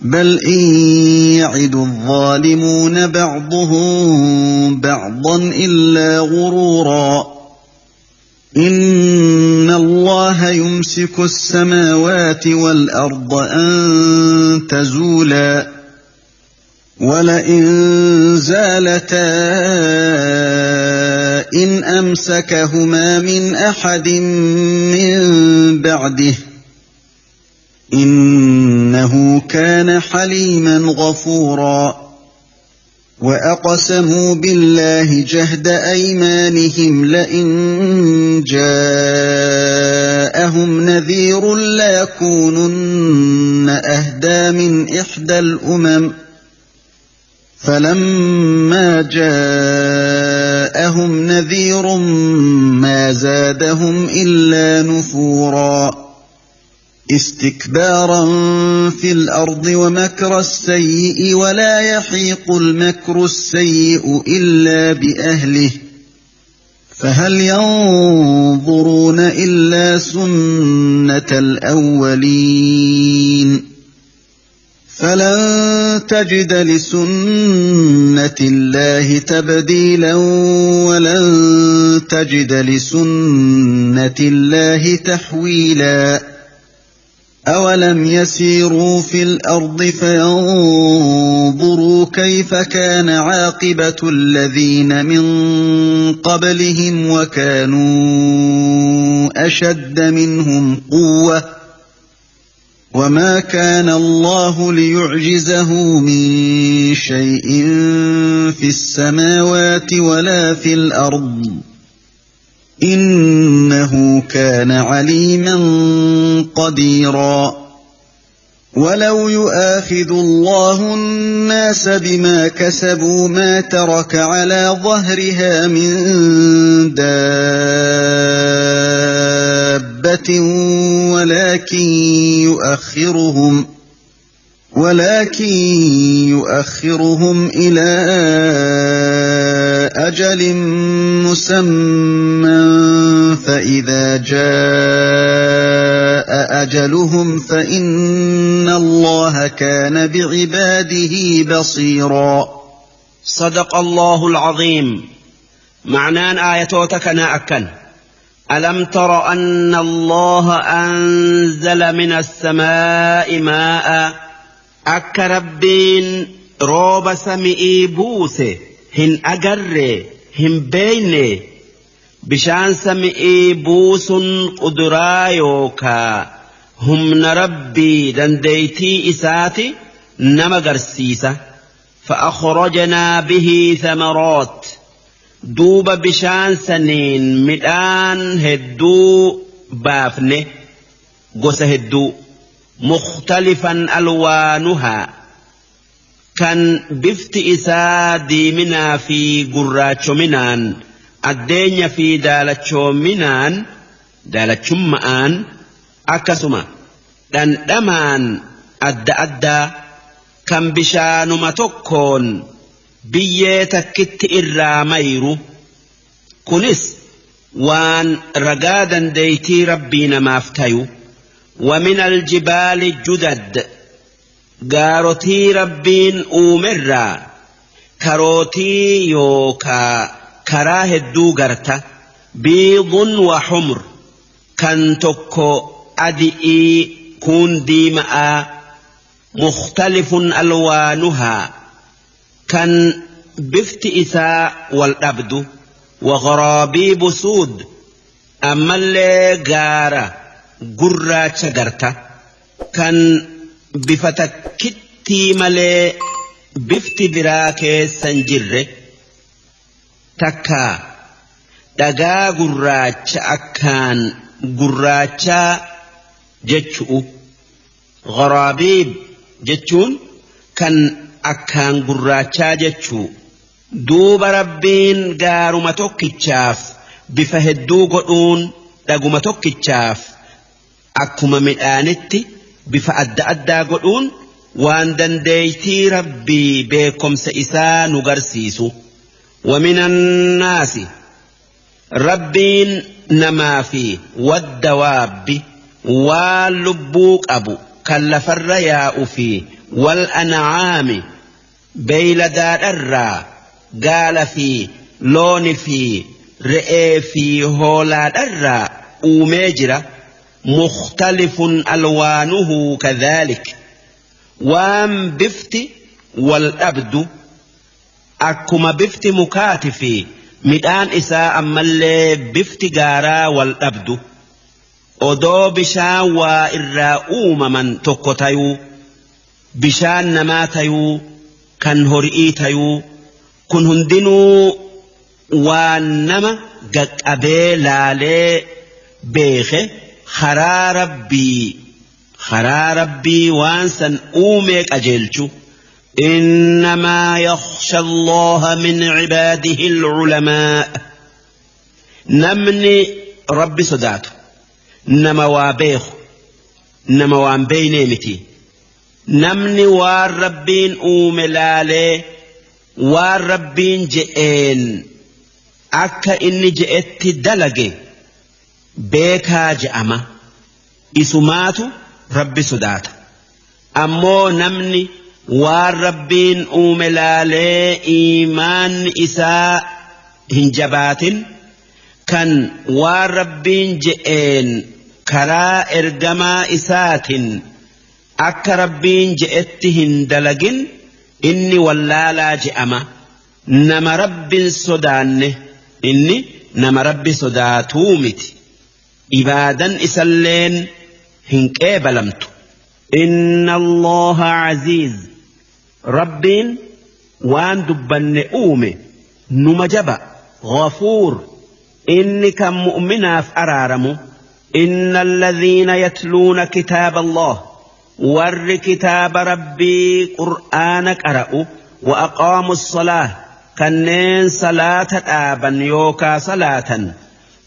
بل إن يعد الظالمون بعضهم بعضا إلا غرورا. إن الله يمسك السماوات والأرض أن تزولا ولئن زالتا إن أمسكهما من أحد من بعده إنه كان حليما غفورا. وأقسموا بالله جهد أيمانهم لئن جاءهم نذير ليكونن أهدى من إحدى الأمم فلما جاءهم نذير ما زادهم إلا نفورا. استكبارا في الأرض ومكر السيء ولا يحيق المكر السيء إلا بأهله فهل ينظرون إلا سنة الأولين فلن تجد لسنة الله تبديلا ولن تجد لسنة الله تحويلا. أولم يسيروا في الأرض فينظروا كيف كان عاقبة الذين من قبلهم وكانوا أشد منهم قوة وما كان الله ليعجزه من شيء في السماوات ولا في الأرض إنه كان عليما قديرا. ولو يؤاخذ الله الناس بما كسبوا ما ترك على ظهرها من دابة ولكن يؤخرهم إلى أجل مسمى فإذا جاء أجلهم فإن الله كان بعباده بصيرا. صدق الله العظيم. معنان آياتك أكن ألم تر أن الله أنزل من السماء ماء أك ربين روب سمئي بوسه هن أجر هن بين بشان سمئي بوس قدرايوكا هم نربي دنديتي إساتي نما قرسيسة فأخرجنا به ثمرات دوب بشان سنين مدان هدو بافنه قس هدو مختلفا ألوانها كان بفت إسا ديمنا في قراتشمنان الدنيا في دالتشمنان دالتشمآن أكسما دندمان أدى أدى كان بشانما تكون biyyee takkitti irraa mayru kunis waan ragaa dandeeytii rabbii namaaf tayu. ومن الجبال جدد gaarotii rabbiin uumerraa karootii yookaa karaa hedduu garta biidun wa humr kan tokko adi'ii kuun diima'aa mukhtalifun alwaanuhaa kan bifti isaa wal dhabdu wagharaabiibu suud ammallee gaara gurraacha garta kan bifa takkittii malee bifti biraa keessa hin jirre takka dhagaa gurraacha akkaan gurraachaa jechu'u. Gharaabiib jechuun kan akkaan gurraachaa jechuu. Duuba rabbiin gaaruma tokkichaaf bifa hedduu godhuun dhaguma tokkichaaf akkuma midhaanitti bifa adda addaa godhuun waan dandeeytii rabbii beekomsa isaa nu garsiisu. ومن الناس rabbiin namaa fi waddawaabi waan lubbuu qabu kan lafarra yaa'u fi wal an'aami beeyladaadharraa gaala fi looni fi re'ee fi hoolaadharraa uumee jira. Mukhtalifun alwaanuhu kadhaalik, waan bifti wal dhabdu akkuma bifti mukaati fi midhaan isaa ammallee bifti gaaraa wal dhabdu. Odoo bishaan waa irraa uumaman tokko tayuu, bishaan namaa tayuu, kan hori'ii tayuu, kun hundinuu waan nama gaqqabee laalee beeke karaa rabbii waan san uumee qajeelchu. إنما يخشى الله من عباده العلماء. Namni rabbi sodaatu nama waa beeku, nama waan beeynee miti. Namni waan rabbiin uume laalee waan rabbiin je'een akka inni je'etti dalage beekaa je'ama, isumaatu rabbi sodaata. Ammoo namni waan rabbiin uume laalee iimaanni isaa hin jabaatin, kan waan rabbiin je'een karaa ergamaa isaatiin akka rabbiin je'etti hin dalagin, inni wallaalaa je'ama. Nama rabbin sodaanne, inni nama rabbi sodaatuu miti, ibaadan isalleen hin qeebalamtu. إن الله عزيز, rabbiin waan dubbanne uume numa jaba. غفور, inni kan mu'minaaf araaramu. إن الذين يتلون كتاب الله, warri kitaaba rabbii qur'aana qara'u, وأقاموا الصلاة, kanneen salaata dhaaban yookaa salaatan,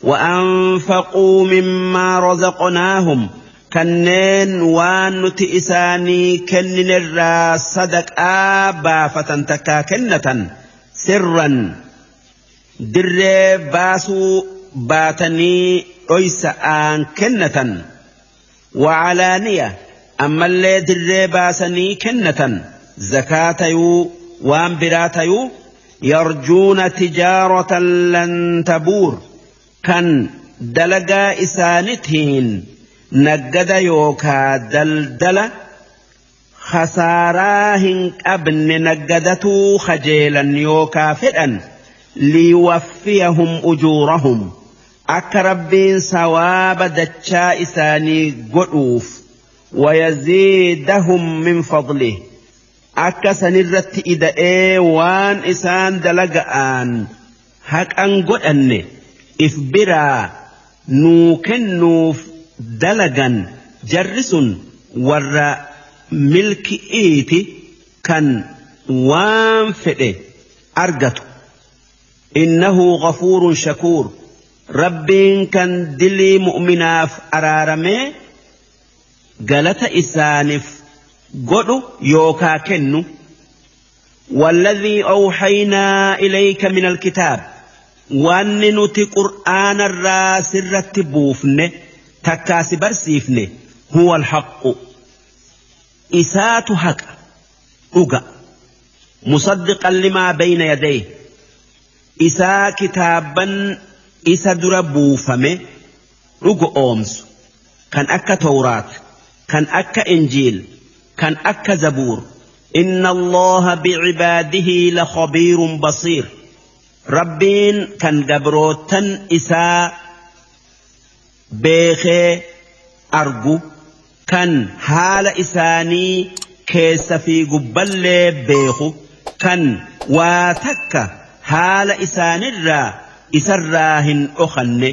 وأنفقوا مما رزقناهم, kanneen waan nuti isaanii kenninirraa sadaqaa baafatan takkaa kennatan, سرا, dirree baasuu baatanii dhoysa'aan kennatan, وعلانية, ammallee dirree baasanii kennatan, zakaa tayuu waan biraa tayuu, يرجون تجارة لن تبور, kan dalagaa isaanitiin naggada yookaa daldala khasaaraa hin qabne naggadatuu kajeelan yookaa fedhan, ليوفيهم أجورهم, akka rabbiin sawaaba dachaa isaanii godhuuf, ويزيدهم من فضله, akka sanirratti ida'ee waan isaan dalaga'aan haqan godhanne if biraa nuu kennuuf dalagan. Jarri sun warra milki'iiti kan waan fedhe argatu. إنه غفور شكور, rabbiin kan dilii mu'minaaf araaramee galata isaaniif godhu yookaa kennu. والذي أوحينا إليك من الكتاب, wanni nuti qur'aanarraa sirratti buufne takkaa si barsiifne, هو الحق, isaatu haqa dhuga, مصدقا لما بين يديه, isaa kitaabban isa dura buufame dhugo oomsu, kan akka tawraat, kan akka injiil, kan akka zabuur. إن الله بعباده لخبير بصير. Rabbiin kan gabrootan isaa beekee argu, kan haala isaanii keessa fi gubballee beeku, kan waa takka haala isaanirraa isarraa hin dhokanne.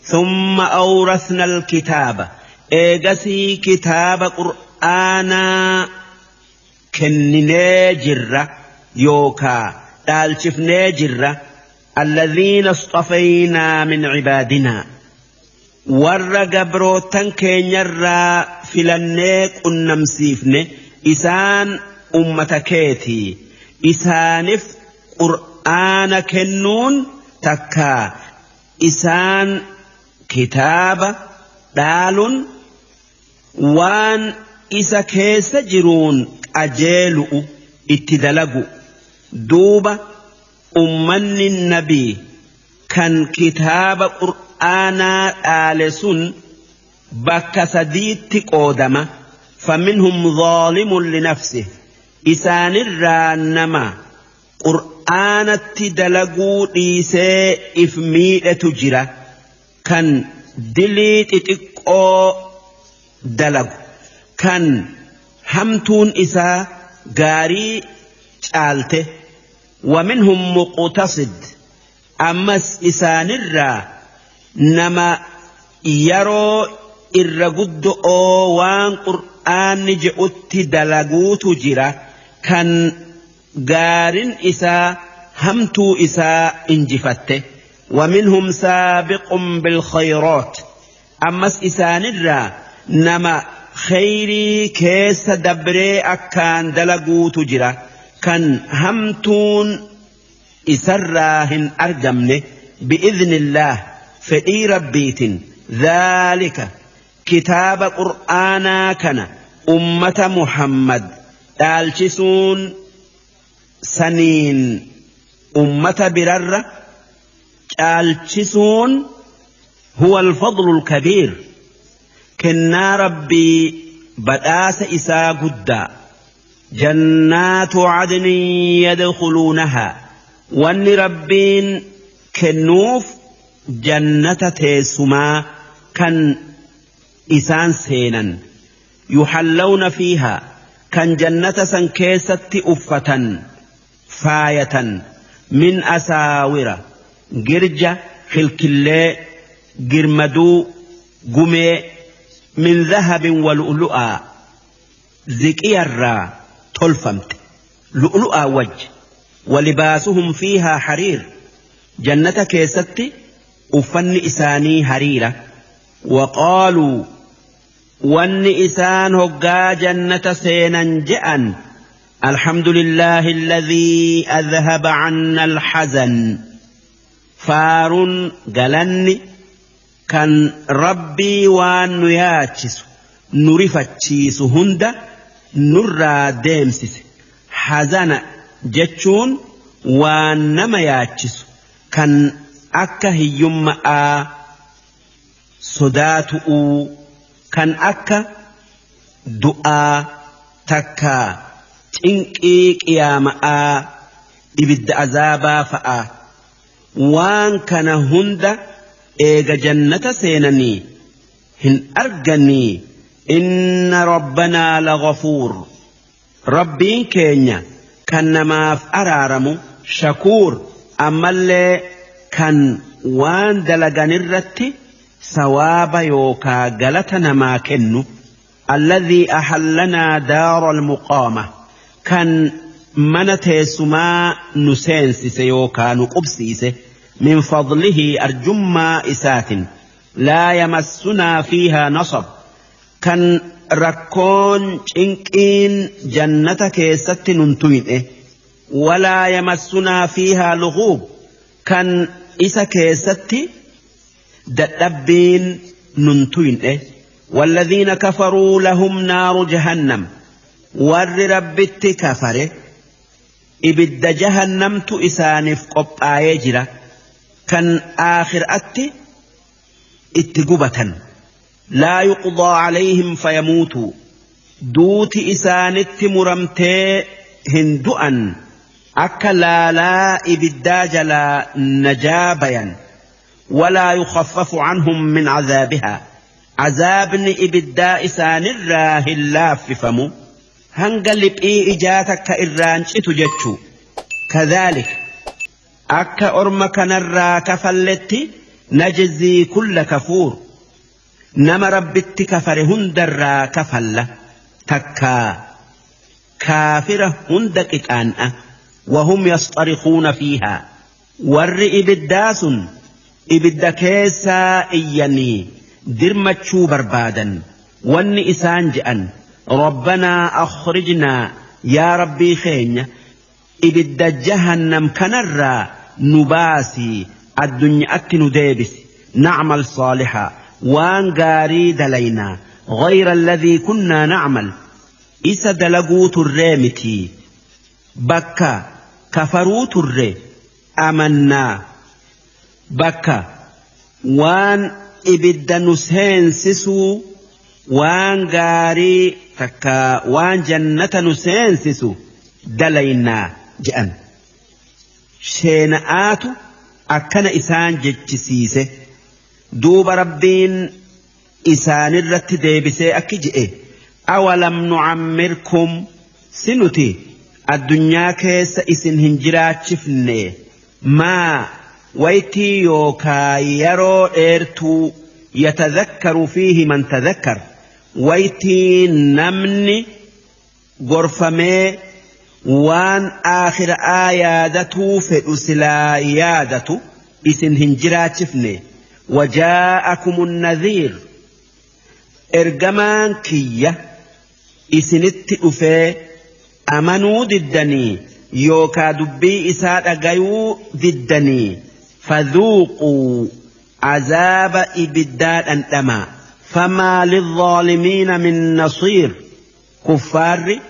ثم أورثنا الكتاب, eegasii kitaaba qur'aanaa kenninee jirra yookaa dhaalchifnee jirra, الذين اصطفينا من عبادنا, warra gabrootan keenyarraa filannee qunnamsiifne. Isaan ummata keetii. Isaanif qur'aana kennuun takkaa isaan kitaaba dhaaluun waan isa keessa jiruun qajeelu'u itti dalagu. Duuba ummanni nabii Kan kitaaba qur'aanaa dhaale sun bakka sadiitti qoodama. Faminhum zaalimun linafsih, isaanirraa nama qur'aanatti dalaguu dhiisee if miidhetu jira, kan dilii xixiqqoo dalagu, kan hamtuun isaa gaarii caalte. Waminhum muqtasid, ammas isaanirraa nama yeroo irra guddo'oo waan qur'aanni je'utti dalaguutu jira, kan gaarin isaa hamtuu isaa injifatte. Waminhum saabiqun bilkhayraat, ammas isaanirraa nama khayrii keessa dabree akkaan dalaguutu jira, kan hamtuun isarraa hin argamne. Bi'idhnillaah, fedhii rabbiitin. Dhaalika, kitaaba qur'aanaa kana ummata Muhammad dhaalchisuun saniin ummata birarra caalchisuun, huwa alfadlu alkabiir, kennaa rabbii badhaasa isaa guddaa. Jannaatu cadnin yadkhuluunahaa, wanni rabbiin kennuuf jannata teessumaa kan isaan seenan. Yuhallawna fiihaa, kan jannata san keessatti uffatan faayatan, min asaawira, girja kilkillee, girmaduu, gumee, min dhahabin wa lu'lu'aa, ziqiyarraa tolfamte lu'lu'aa wajji. Walibaasuhum fiihaa hariir, jannata keessatti uffanni isaanii hariira. Waqaaluu, wanni isaan hoggaa jannata seenan je'an: الحمد لله الذي أذهب عنا الحزن. Faaruun galanni kan rabbii waan nu yaachisu nu rifachiisu hunda nurraa deemsise. Hazana jechuun waan nama yaachisu kan akka hiyyummaa sodaatu'uu, kan akka du'aa takkaa cinqii qiyaama'aa, ibidda azaabaa fa'aa. Waan kana hunda eega jannata seenanii hin arganii. Inna rabbanaa laghafuur, rabbiin keenya kan namaaf araaramu, shakuur, ammallee kan waan dalaganirratti sawaaba yookaa galata namaa kennu. Alladhii ahallanaa daara almuqaama, kan mana teessumaa nu seensise yookaa nu qubsiise, min fadlihi, arjummaa isaatin, laa yamassunaa fiihaa nasab, kan rakkoon cinqiin jannata keessatti nun tuyne, walaa yamassunaa fiihaa lughuub, kan isa keessatti dadhabbiin nun tuyne. والذين كفروا لهم نار جهنم، warri rabbitti kafare ibidda jahannamtu isaaniif qophaa'ee jira, kan aakhiraatti itti gubatan. Laa yuqdaa calayhim fayamuutuu, duuti isaanitti muramtee hin du'an akka laalaa ibiddaa jalaa najaa bayan. Walaa yukhaffafu canhum min cadaabihaa, azaabni ibiddaa isaanirraa hin laaffifamu hanga liphii ijaa takka irraan citu jechuu. Kadhaalik, akka orma kanarraa kafalletti, najzii kulla kafuur, nama rabbitti kafare hundarraa kafalla takkaa kaafira hunda qixaan'a. Wahum yasxarikuuna fiihaa, warri ibiddaa sun ibidda keessaa iyyanii dirmachuu barbaadan. Wanni isaan je'an: rabbanaa akhrijnaa, yaa rabbii keenya, ibidda jahannam kanarraa nu baasii addunyaatti nu deebisi, nacmal saalixaa, waan gaarii dalaynaa, غير الذي كنا نعمل, isa dalaguu turree mitii, bakka kafaruu turre amannaa. Bakka waan ibidda nu seensisuu waan gaarii takka waan jannata nu seensisu dalaynaa je'an. Sheena'aatu akkana isaan jechisiise. Duuba Rabbiin isaanirratti deebisee akki je'e: awalam nucammirkum, si nuti addunyaa keessa isin hin jiraachifne maa waytii yookaa yeroo dheertuu yatadhakkaru fiihi man tadhakkar, waytii namni gorfamee waan aakhiraa yaadatuu fedhu silaa yaadatu isin hin jiraachifne. Wajaa'akum nadhiir, ergamaan kiyya isinitti dhufee amanuu diddanii yookaa dubbii isaa dhagayuu diddanii. Fadhuuquu, azaaba ibiddaa dhandhamaa. Famaa lilzaalimiina min nasiir, kuffaarri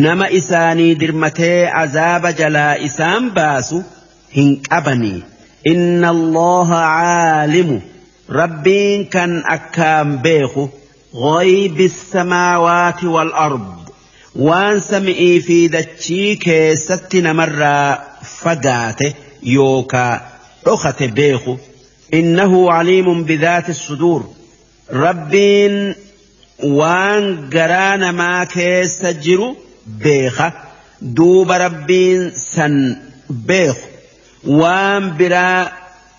nama isaanii dirmatee azaaba jalaa isaan baasu hin qabanii. Inna Allaha caalimu, Rabbiin kan akkaan beeku, ghaybi samaawaati wal ard, waan sami'ii fi dachii keessatti namarraa fagaate yookaa dhokate beeku. Innahu caliimun bidhaati suduur, Rabbiin waan garaa namaa keessa jiru beeka. Duuba Rabbiin san beeku waan biraa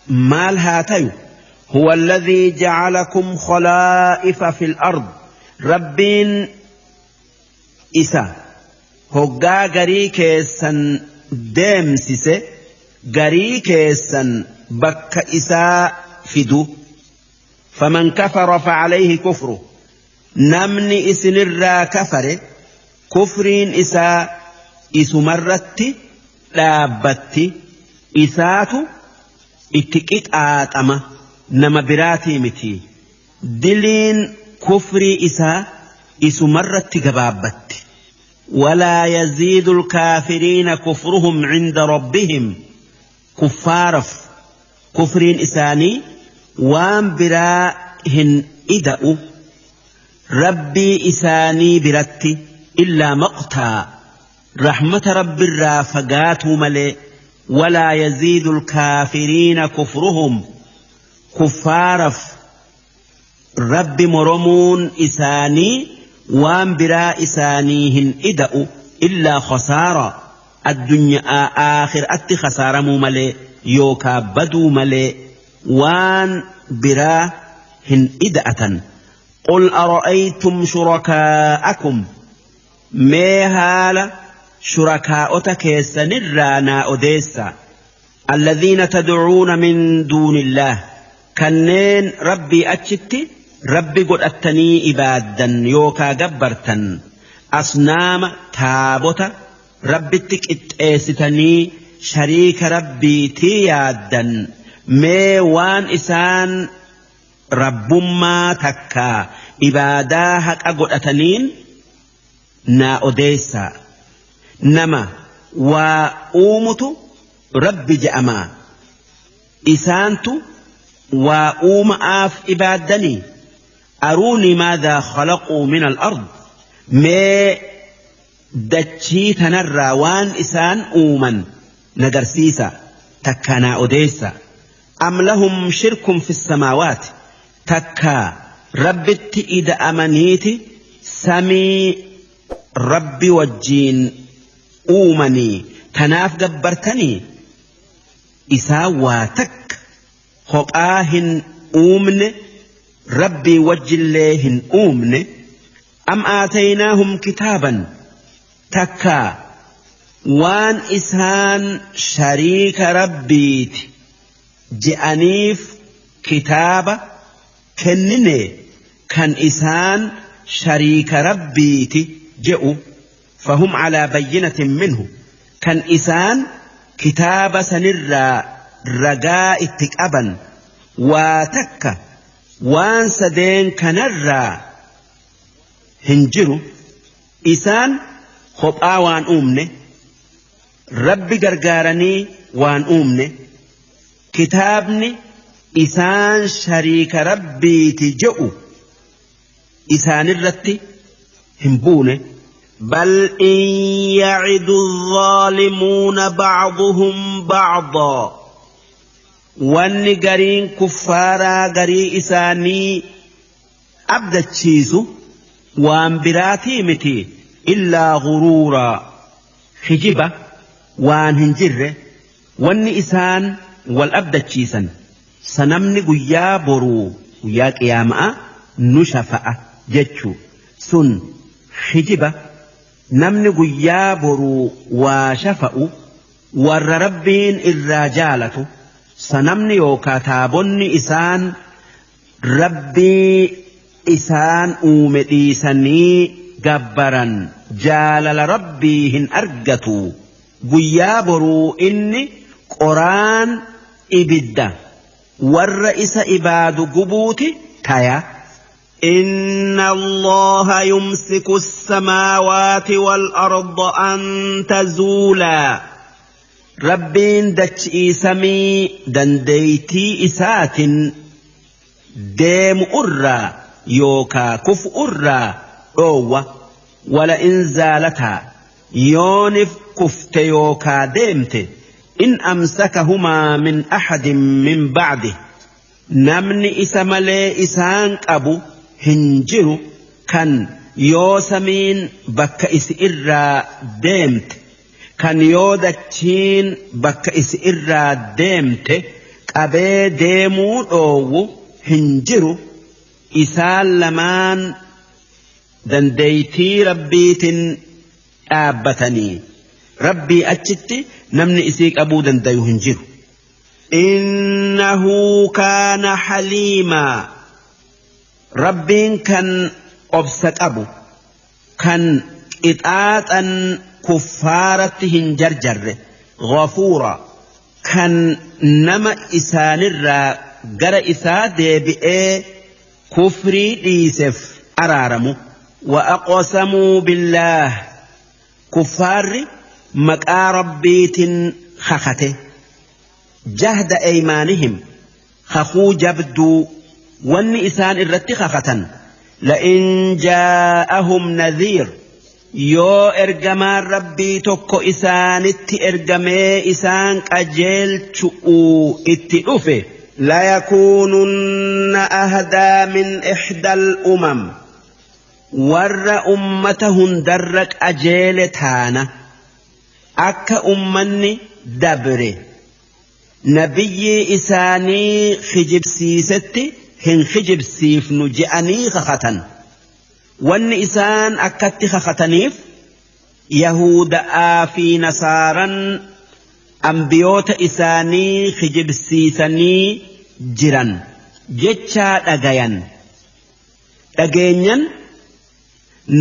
maal haa tayu? هو الذي جعلكم خلائف في الأرض، Rabbiin isa hoggaa garii keessan deemsise garii keessan bakka isaa fidu. فمن كفر فعليه كفره، namni isinirraa kafare kufriin isaa isumarratti dhaabbatti, isaatu itti qixaaxama, nama biraatii miti. Diliin kufrii isaa isumarratti gabaabbatti. ولا يزيد الكافرين كفرهم عند ربهم، kuffaaraf kufriin isaanii waan biraa hin ida'u Rabbii isaanii biratti إلا مقتا، rahmata Rabbirraa fagaatuu malee. ولا يزيد الكافرين كفرهم، kuffaaraf Rabbi moromuun isaanii waan biraa isaanii hin ida'u إلا خسارا، addunyaa aakhiraatti khasaaramuu malee yookaa baduu malee waan biraa hin ida'atan. قل أرأيتم شركاءكم، mee haala shurakaa'ota keessanirraa naa odeessa، الذين تدعون من دون الله، kanneen Rabbii achitti Rabbi godhattanii ibaaddan yookaa gabbartan, asnaama taabota Rabbitti qixxeessitanii shariika Rabbiitii yaaddan, mee waan isaan rabbummaa takkaa ibaadaa haqa godhataniin naa odeessaa. Nama waa uumutu Rabbi je'amaa, isaantu waa uuma'aaf ibaaddanii? أروني ماذا خلقوا من الأرض، mee dachii tanarraa waan isaan uuman nagarsiisa takkaa naa odeessa. أم لهم شرك في السماوات، takkaa Rabbitti ida'amaniiti samii Rabbi wajjiin uumanii tanaaf gabbartanii? Isaan waa takka kophaa hin uumne, Rabbii wajjillee hin uumne. أم آتيناهم كتابا، takkaa waan isaan shariika Rabbiiti je'aniif kitaaba kennine kan isaan shariika Rabbiiti je'u? فهم على بينة منه، kan isaan kitaaba sanirraa ragaa itti qaban. Waa takka waan sadeen kanarraa hin jiru. Isaan kophaa waan uumne, Rabbi gargaaranii waan uumne. Kitaabni isaan shariika rabbiiti je'u isaanirratti hin buune. Bal in yacidu الظaalimuuna bacduhum bacdaa, wanni gariin kuffaaraa garii isaanii abdachiisu waan biraatii miti illaa guruuraa, kijiba waan hin jirre. Wanni isaan wal abdachiisan sanamni guyyaa boruu guyyaa qiyaama'a nu shafa'a jechuu sun kijiba. Namni guyyaa boruu waa shafa'u warra rabbiin irraa jaalatu. Sanamni yookaa taabonni isaan rabbii isaan uume dhiisanii gabbaran jaalala rabbii hin argatu. Guyyaa boruu inni qoraan ibidda warra isa ibaadu gubuuti taya. إن الله يمسك السماوات والأرض أن تزولا، ربين دچئي سمي دنديتي إسات ديم أرى يوكا كف أرى أوة، ولئن زالتا يونف كفت يوكا ديمت إن أمسكهما من أحد من بعده، نمني إسمالي إسانك أبو hinjiru kan yoo samiin bakka isi irraa deemte, kan yoo dachiin bakka isi irraa deemte qabee deemuu dhoowwu hin jiru. Isaan lamaan dandeeytii rabbiitin dhaabbatanii rabbii achitti namni isii qabuu dandayu hin jiru. Innahu kaana haliimaa, rabbiin kan obsa qabu, kan qixaaxan kuffaaratti hin jarjarre, ghafuura kan nama isaanirraa gara isaa deebi'ee kufrii dhiiseef araaramu. Wa aqsamuu billaah, kuffaarri maqaa rabbiitiin kakate, jahda eymaanihim kakuu jabduu wanni isaan irratti kakatan, la'in jaa'ahum nadhiir, yoo ergamaan rabbii tokko isaanitti ergamee isaan qajeelchu'uu itti dhufe, layakuununna ahdaa min ixdaal umam, warra ummata hundarra qajeele taana. Akka ummanni dabre nabiyyii isaanii kijibsiisetti hin kijibsiifnu je'anii kakatan. Wanni isaan akkatti kakataniif Yahuda'aa fi Nasaaran ambiyoota isaanii kijibsiisanii jiran jechaa dhagayan. Dhageenyan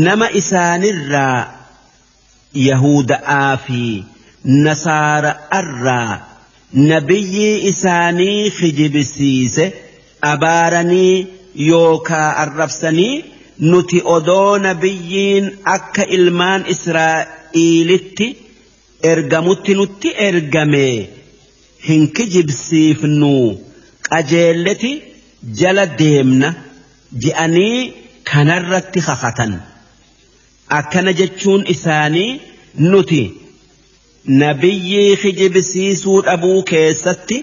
nama isaanirraa Yahuda'aa fi Nasaara'arraa nabiyyii isaanii kijibsiise abaaranii yookaa arrabsanii, nuti odoo nabiyyiin akka ilmaan Israa'iilitti ergamutti nutti ergame hin kijibsiifnu, qajeelleti jala deemna je'anii kanarratti kakatan. Akkana jechuun isaanii nuti nabiyyii kijibsiisuu dhabuu keessatti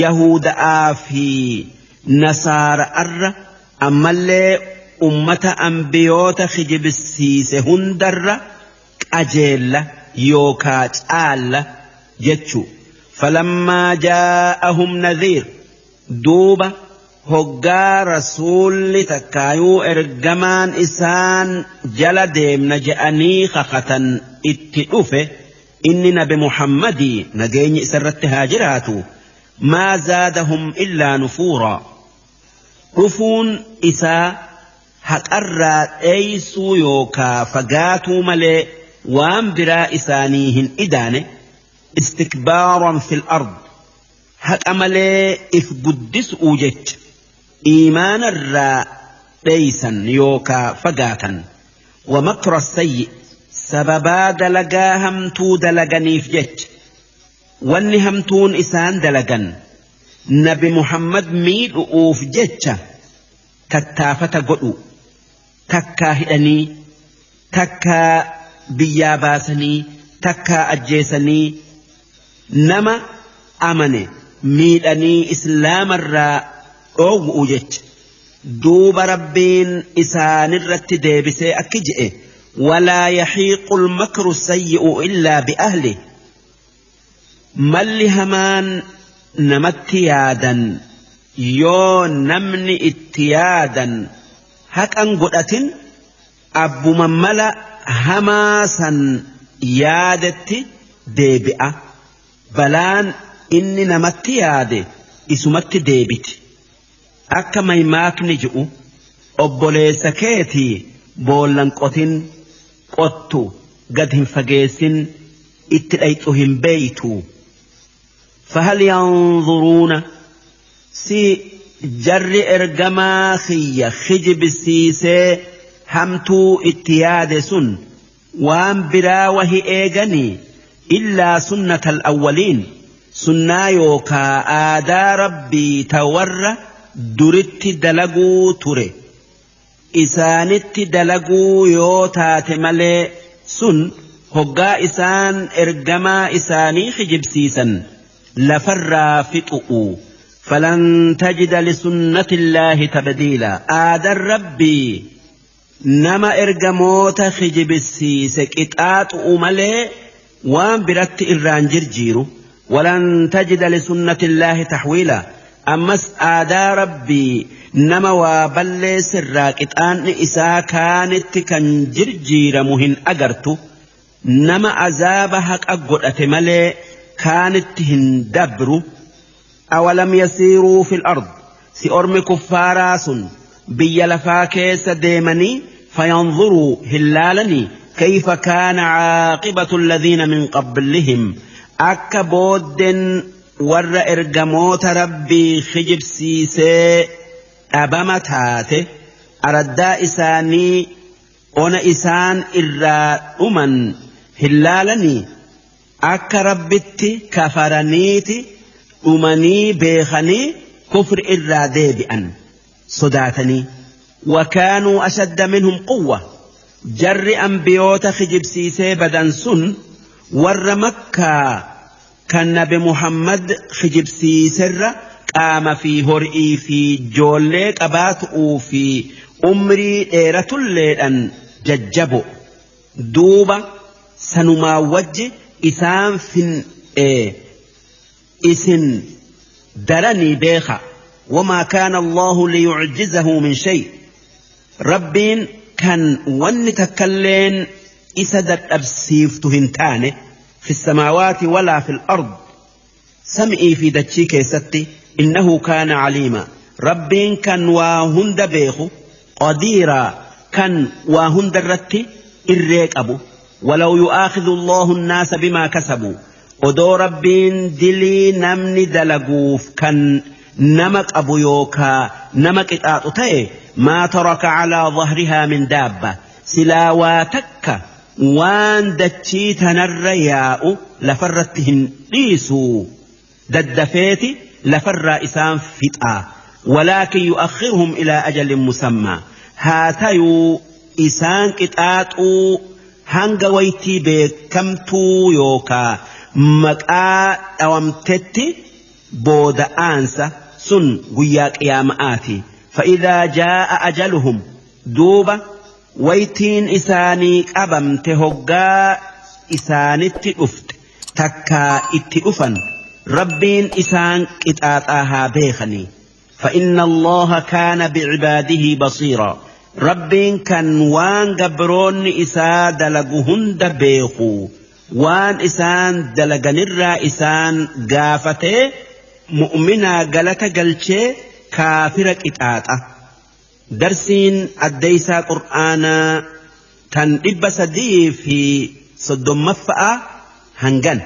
Yahuda'aa fi Nasaara'arra ammallee ummata ambiyoota kijibsiise hundarra qajeella yookaa caalla jechuu. Falammaa jaa'ahum nadhiir, duuba hoggaa rasuulli takkaayuu ergamaan isaan jala deemna je'anii kakatan itti dhufe, inni nabi Muhammadii nageenyi isarratti haa jiraatu, maa zaadahum illaa nufuuraa, dhufuun isaa haqarraa dheeysuu yookaa fagaatuu malee waan biraa isaanii hin idaane. Istikbaaran fil ard, haqa malee if guddisuu jecha iimaanarraa dheeysan yookaa fagaatan. Wa makra sayyi, sababaa dalagaa hamtuu dalaganiif jecha, wanni hamtuun isaan dalagan Nabi Muhammad miidhu'uuf jecha tattaafata godhu takkaa hidhanii takkaa biyyaa baasanii takkaa ajjeesanii nama amane miidhanii islaamarraa dhoowwu'u jecha. Duuba Rabbiin isaanirratti deebisee akki je'e walaa yahiiqul makru sayyi'u illaa bi'ahli. Malli hamaan namatti yaadan yoo namni itti yaadan haqan godhatin abbuma mala hamaa san yaadetti deebi'a. Balaan inni namatti yaade isumatti deebiti. Akka maymaakni ji'u obboleessa keetii boollan qotin qottu gad hin fageessin itti dhayxu hin beeytu. Fahal yanzuruuna si jarri ergamaa kiyya kijibsiisee hamtuu itti yaade sun waan biraa wahi eeganii illaa sunnata al-awwaliin sunnaa yookaa aadaa rabbii ta warra duritti dalaguu ture isaanitti dalaguu yoo taate malee sun hoggaa isaan ergamaa isaanii kijibsiisan lafarraa fixu'u. Falan tajida lisunnatillaahi tabdiila. Aadaan rabbii nama ergamoota kijibsiise qixaaxu'u malee waan biratti irraan jirjiiru. Walan tajida lisunnatillaahi taxwiila. Ammas aadaa rabbii nama waa balleessirraa qixaanni isaa kaanitti kan jirjiiramu hin agartu. Nama azaaba haqa godhate malee kaanitti hin dabru. Awalam yasiiruu fil ard si ormi kuffaaraa sun biyya lafaa keessa deemanii fayanzuruu hin laalanii kayfa kaana caaqibatu alladhiina min qablihim akka booddeen warra ergamoota rabbii kijibsiisee dhabama taate araddaa isaanii ona isaan irraa dhuman hin laalanii akka rabbitti kafaraniiti dhumanii beekanii kufri irraa deebi'an sodaatanii. Wakaanuu ashadda minhum quwwa jarri ambiyoota kijibsiisee badan sun warra makkaa kan nabi Muhammad kijibsiiserra qaama fi horii fi joollee qabaatu'uu fi umrii dheeratulleedhan jajjabo. Duuba sanumaa wajji isaan fin'ee isin daranii beeka. Wamaa kaana Allahu liyucjizahu min shay. Rabbiin kan wanni takkalleen isa dadhabsiiftu hin taane fi samaawaati walaa fil ard sam'ii fi dachii keessatti innahu kaana caliima. Rabbiin kan waa hunda beeku qadiiraa kan waa hunda irratti irree qabu. Walaw yu'aakhidhu Allahu an-naasa bimaa kasabuu odoo Rabbiin dilii namni dalaguuf kan nama qabu yookaa nama qixaaxu ta'e maa taraka calaa dhahrihaa min daabba silaa waa takka waan dachii tanarra yaa'u lafarratti hin dhiisu daddafeeti lafarraa isaan fixaa. Walaakin yu'akhiruhum ilaa ajalin musammaa haa tayuu isaan qixaaxuu hanga waytii beekamtuu yookaa maqaa dhawamtetti booda aansa sun guyyaa qiyaama'aati. Fa'idaa jaa'a ajaluhum duuba waytiin isaanii qabamte hoggaa isaanitti dhufte takkaa itti dhufan rabbiin isaan qixaaxaa haa beekanii. Fa'inna Allaha kaana bicibaadihi basiiraa. Rabbiin kan waan gabroonni isaa dalagu hunda beeku waan isaan dalaganirraa isaan gaafatee mu'minaa galata galchee kaafira qixaaxa. Darsiin addeeysaa Qur'aanaa tan 330 hangan.